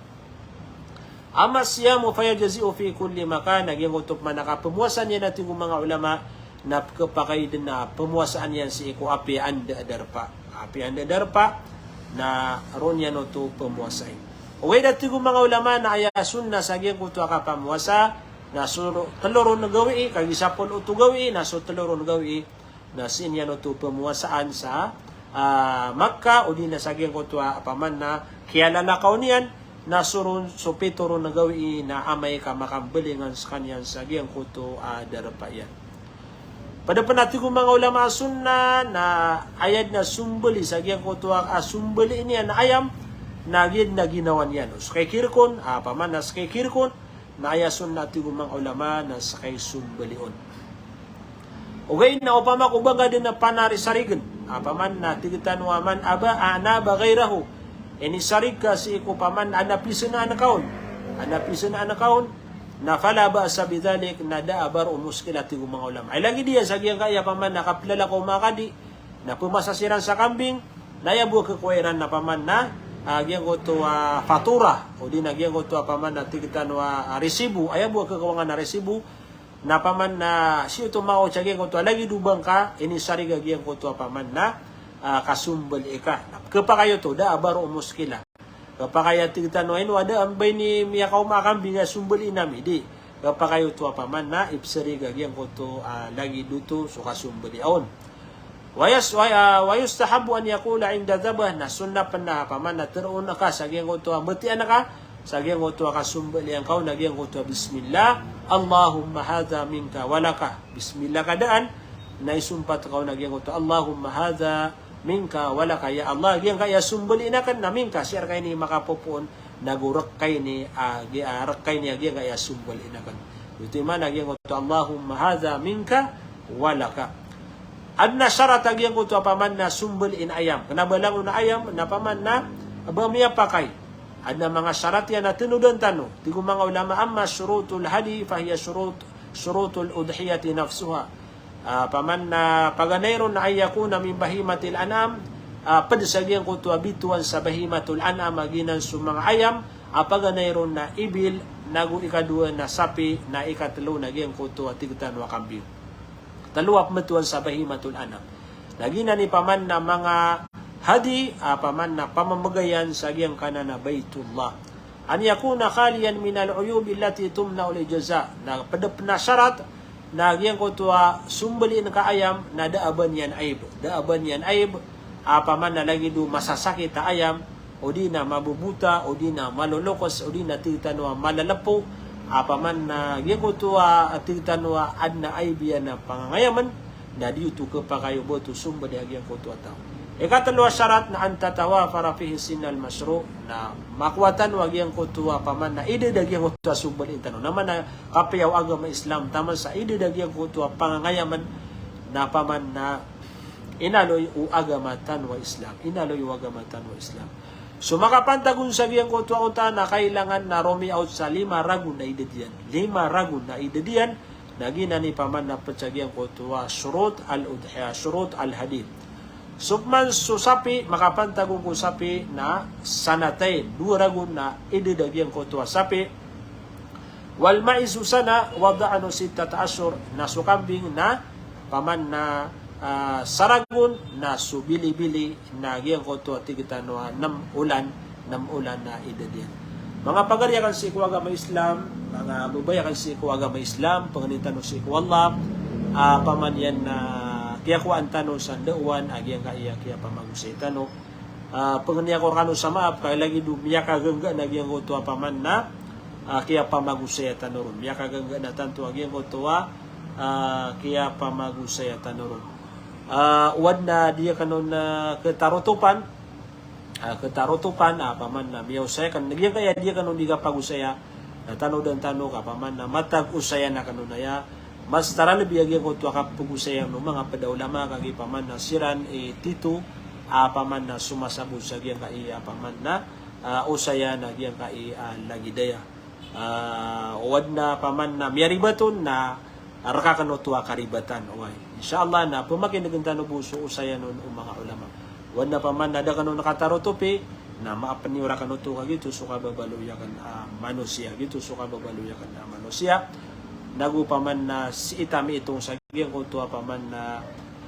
Amma siyamu fayajzi'u fi kulli makan, na giyangkoto opama na kapmowasa niyan a tig o manga ulama, na khapakay dn a pmowasaan iyan sii ko apiya anda a darpa. Apiya anda a darpa, na ron iyan oto pmowasain. Ogaid a tig o manga ulama na aya sunnah sa giyangkoto a kapamowasa, na so tlo ron gawii, kagiya sapolo oto gawii, na so tlo ron gawii, na sii niyan oto pmowasaan sa, ah, Makkah, odi na sa giyangkoto a opama na kiyalalakaw niyan, na so ron, so pito ron a gawii na amay ka makambalingan skaniyan sa giyangkoto a darpa iyan. Pd pn a tig o manga ulama a sunnah na aya dn a sombali sa giyangkoto a, ah, sombali niyan a ayam, na giya dn a ginawa niyan. So kay kirkon, ah, opama na so kay kirkon, na aya sunnah tig o manga ulama na ska i sombali on. Ogaid na opama ko ba ngka dn a panarisarigen, a paman na tig tano a man aba, anaba ghayrahu, inisarig ka sii ko paman a na pisanaan ka on, a na pisanaan ka on, na fala ba'sa bidhalik, na da a bar o muskila tig o manga ulama. Ay lagid iyan sa giyangkaya paman na kaplalakaw o manga kadi, na pmasa siran sa kambing, na aya bo a khakowa iran na paman na, ah, giyangkoto a fatura, odi na giyangkoto a paman na tig tano a, ah, resibo, aya bo a khakowa ngka na resibo, na paman na sii oto makaot sa giyangkoto a lagid o ba ngka inisarig a giyangkoto a paman na, ah, kasombali ka. Na khapakay oto, da a bar o muskila. Khapakay a tig tano a ino a da a ba ini miyakaoma a kambing a sombaliin ami, di. Khapakay oto a paman na ipsarig a giyangkoto a lagid oto so kasombalian on. Wa yas-, wa, ah, wa yustahabbu an yaqula inda dhabh, na sunnah pn a paman na tharoon ka sa giyangkoto a mbatian ka, sa giyangkoto a kasombalian ka on a giyangkoto a bismillah, Allahumma hadha minka wa laka. Bismillah ka daan, na isompat ka on a giyangkoto, Allahumma hadha minka wa laka, ya Allah, giyangkaya sombaliin akn na minka, sii rka ini makapopoon, nago rka ini, ah, gi-, ah, rka ini a giyangkaya sombaliin akn. Oto i maana a giyangkoto, Allahumma hadha minka wa laka. Adn a sarat a giyangkoto a paman na sombaliin ayam. Kna ba langon a ayam, na paman na ba miyapakay. Adn a manga sarat iyan a tanodan tano. Tig o manga ulama, amma shurutul hadi, fahiya shurut, shurutul udhiyati nafsuha. Ah, paman na paganay ron na an yakuna min bahimatil an'am, ah, pd sa giyangkoto a bitowan sa bahimatul an'am a giyanan so manga ayam, ah, paganay ron na ibil, nago ikadowa na sapi, na ikatlo na giyangkoto a tig tano a kambing. Tlo a pmbtowan sa bahimatul an'am. Na giyanan i paman na manga hadi, ah, paman na pamamagayan sa giyangkanan a Baitullah. An yakuna khaliyan minal uyubi allati tumna'ul ijza. Na pd pn a sarat, na giyangkoto a sombaliin ka ayam, na da a ba niyan aib. Da a ba niyan aib, a paman na lagid o masasakit a ayam, odi na mabobota, odi na malolokos, odi na tig tano a malalapo, a paman na giyangkoto a tig tano a adn a aib iyan a pangangayamn, na di oto khapakay o ba oto sombali a giyangkoto a taw. Ikatlo a sarat na an tatawafara fihi sinnal mashru', na makowa tano a giyangkoto a paman na idad a giyangkoto a sombaliin tano. Na maana kapiya o agama Islam, taman sa idad a giyangkoto a pangangayamn, na paman na inaloy o agama tano a Islam. Inaloy o agama tano a Islam. So makapantag on sa giyangkoto a onta na kailangan na romiyaot sa lima ragon a idad iyan. Lima ragon a idad iyan, na giyanan i paman na pd sa giyangkoto a shurut al-udhiya, shurut al-hadi. So pman so sapi, makapantag on ko sapi na sanatayn, dowa ragon a idad a giyangkoto a sapi. Wal ma'izu sana wa dha'nu sittata ashhur, na so kambing na paman na, ah, sa ragon, na so bilibili na giyangkoto a tig tano a nem olan, nem olan a idad iyan. Manga pagari akn sii ko agama Islam, manga babay akn sii ko agama Islam, pangnin tano sii ko Allah, ah, paman iyan na kiyakowaan tano sa ndaowan a giyangkaya kiyapamagosay tano. Ah, pangnin ako rkano sa maap, ka lagid o miyakagangga na giyangkoto a paman na, ah, kiyapamagosaya tano ron. Miyakagangga na tanto a giyangkoto a, ah, kiyapamagosaya tano ron. Ah, o adn a di akn on, ah, khatarotopan, ah, khatarotopan, ah, paman na miyaosaya akn, na giyangkaya di akn on di kapagosaya, na tanodan tano ka paman na matag osayan akn on aya, mas taralbi a giyangkoto a kapagosayan o manga pd a ulama, kagiya paman na siran i tito a paman na somasabot sa giyangkai a paman na, ah, osayan a giyangkai a lagid aya. Ah, o adn a paman na miyaribat on na rka akn oto a karibatan, oway. Insha Allah na pmakinegn tano bo so osayan on o manga ulama. O adn a paman na da akn on katarotopi, na maap niyo rakn oto ka giyoto so kababaloy akn a manosiya, giyoto so kababaloy akn a manosiya. Nago paman na sii ta miitong sa giyangkoto a paman na,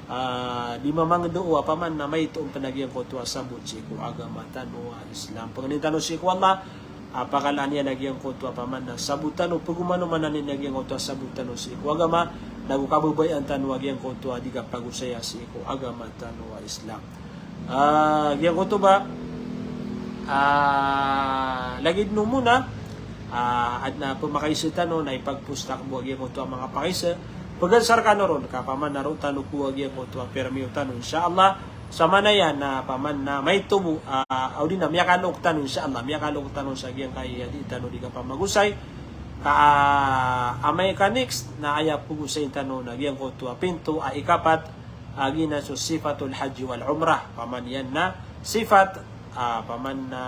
ah, di mamangndao a paman na maito on pn a giyangkoto a sabot sii ko agama tano a Islam. Pangnin tano sii ko Allah a pakalaan iyan a giyangkoto a paman na sabot tano, pagomanomanan iyan a giyangkoto a sabot tano sii ko agama, nago kababayaan tano a giyangkoto a di kapagosaya sii ko agama tano a Islam. Ah, giyangkoto ba, ah, lagid no mona, ah, adn a pmakaisa tano na ipagpostak bo a giyangkoto a manga pakaisa. Pagansar kano ron, ka paman na roo tano ko a giyangkoto a permiyo tano, insha Allah. Sa manaya na paman na maito bo, ah, odi na miyakalook tano, insha Allah. Miyakalook tano sa giyangkai a di tano di kapamagosay. Ka, amay ka next na aya pagosayin tano na giyangkoto a pinto a ikapat, a giyanan so sifatul hajji wal umrah. Opama niyan na sifat, a, opama na,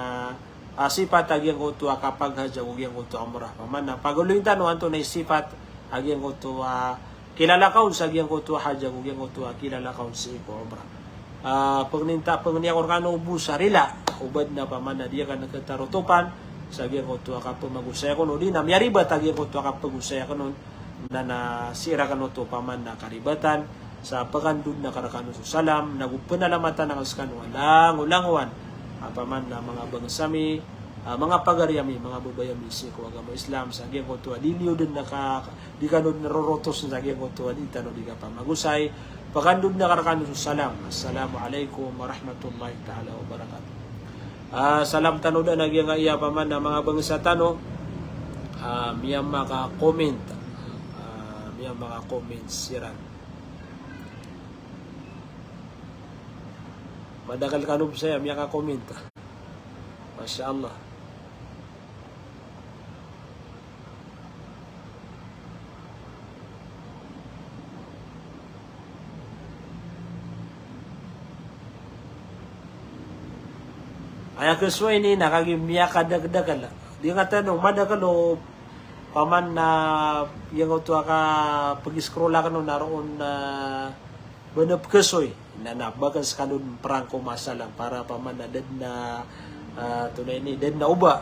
a, sifat a giyangkoto a kapaghajj ago giyangkoto a umrah. Opama na pagaloyin tano antonaa i sifat a giyangkoto a kilalakaw on sa giyangkoto a hajj ago giyangkoto a kilalakaw on sii ko umrah. A, pangnin ta, pangni ako rekano bo sa rila, o ba den a opama na di aken ketarotopan sa giyangkoto a kapamagosay aken, odi na miyaribat a giyangkoto a kapagosay aken on, na, na sii rekano oto opama na karibatan, sa pekandod aken rekano so salam, nago penalamatan aken sekano a langolangowan, a opama na manga bangsa mi, a, manga pagari ami, manga babay ami sii ko agama Islam, sa giyangkoto a di niyo den na ka, di kano den rorotos sa giyangkoto a di tano di kapamagosay. Pekandod aken rekano so salam. Assalamu alaikum warahmatullahi taala wabarakatuh. A, salam tano den a giyangkaya opama na manga bangsa tano a miyamaka-comment. A, miyamaka-comment siran. Madakel kano bo saya miyaka-comment. Masha Allah. Aya kesoy ini na kagiya miyakadakdakl. Di nga tano madakel o opama na giyangkoto a kapag-scroll aken on na roo na ba den a pekesoy, na, na ba aken sekano den perangko masalam para opama na da den a, a, antonaa ini, da den a oba.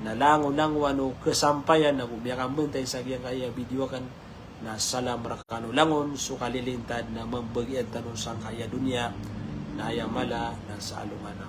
Na langolangowan o kesampayan ago miyakambantay sa giyangkaya video aken, na salam rekano langon so kalilintad na mambagian tano sangkaya doniya, na aya mala na sa alongan a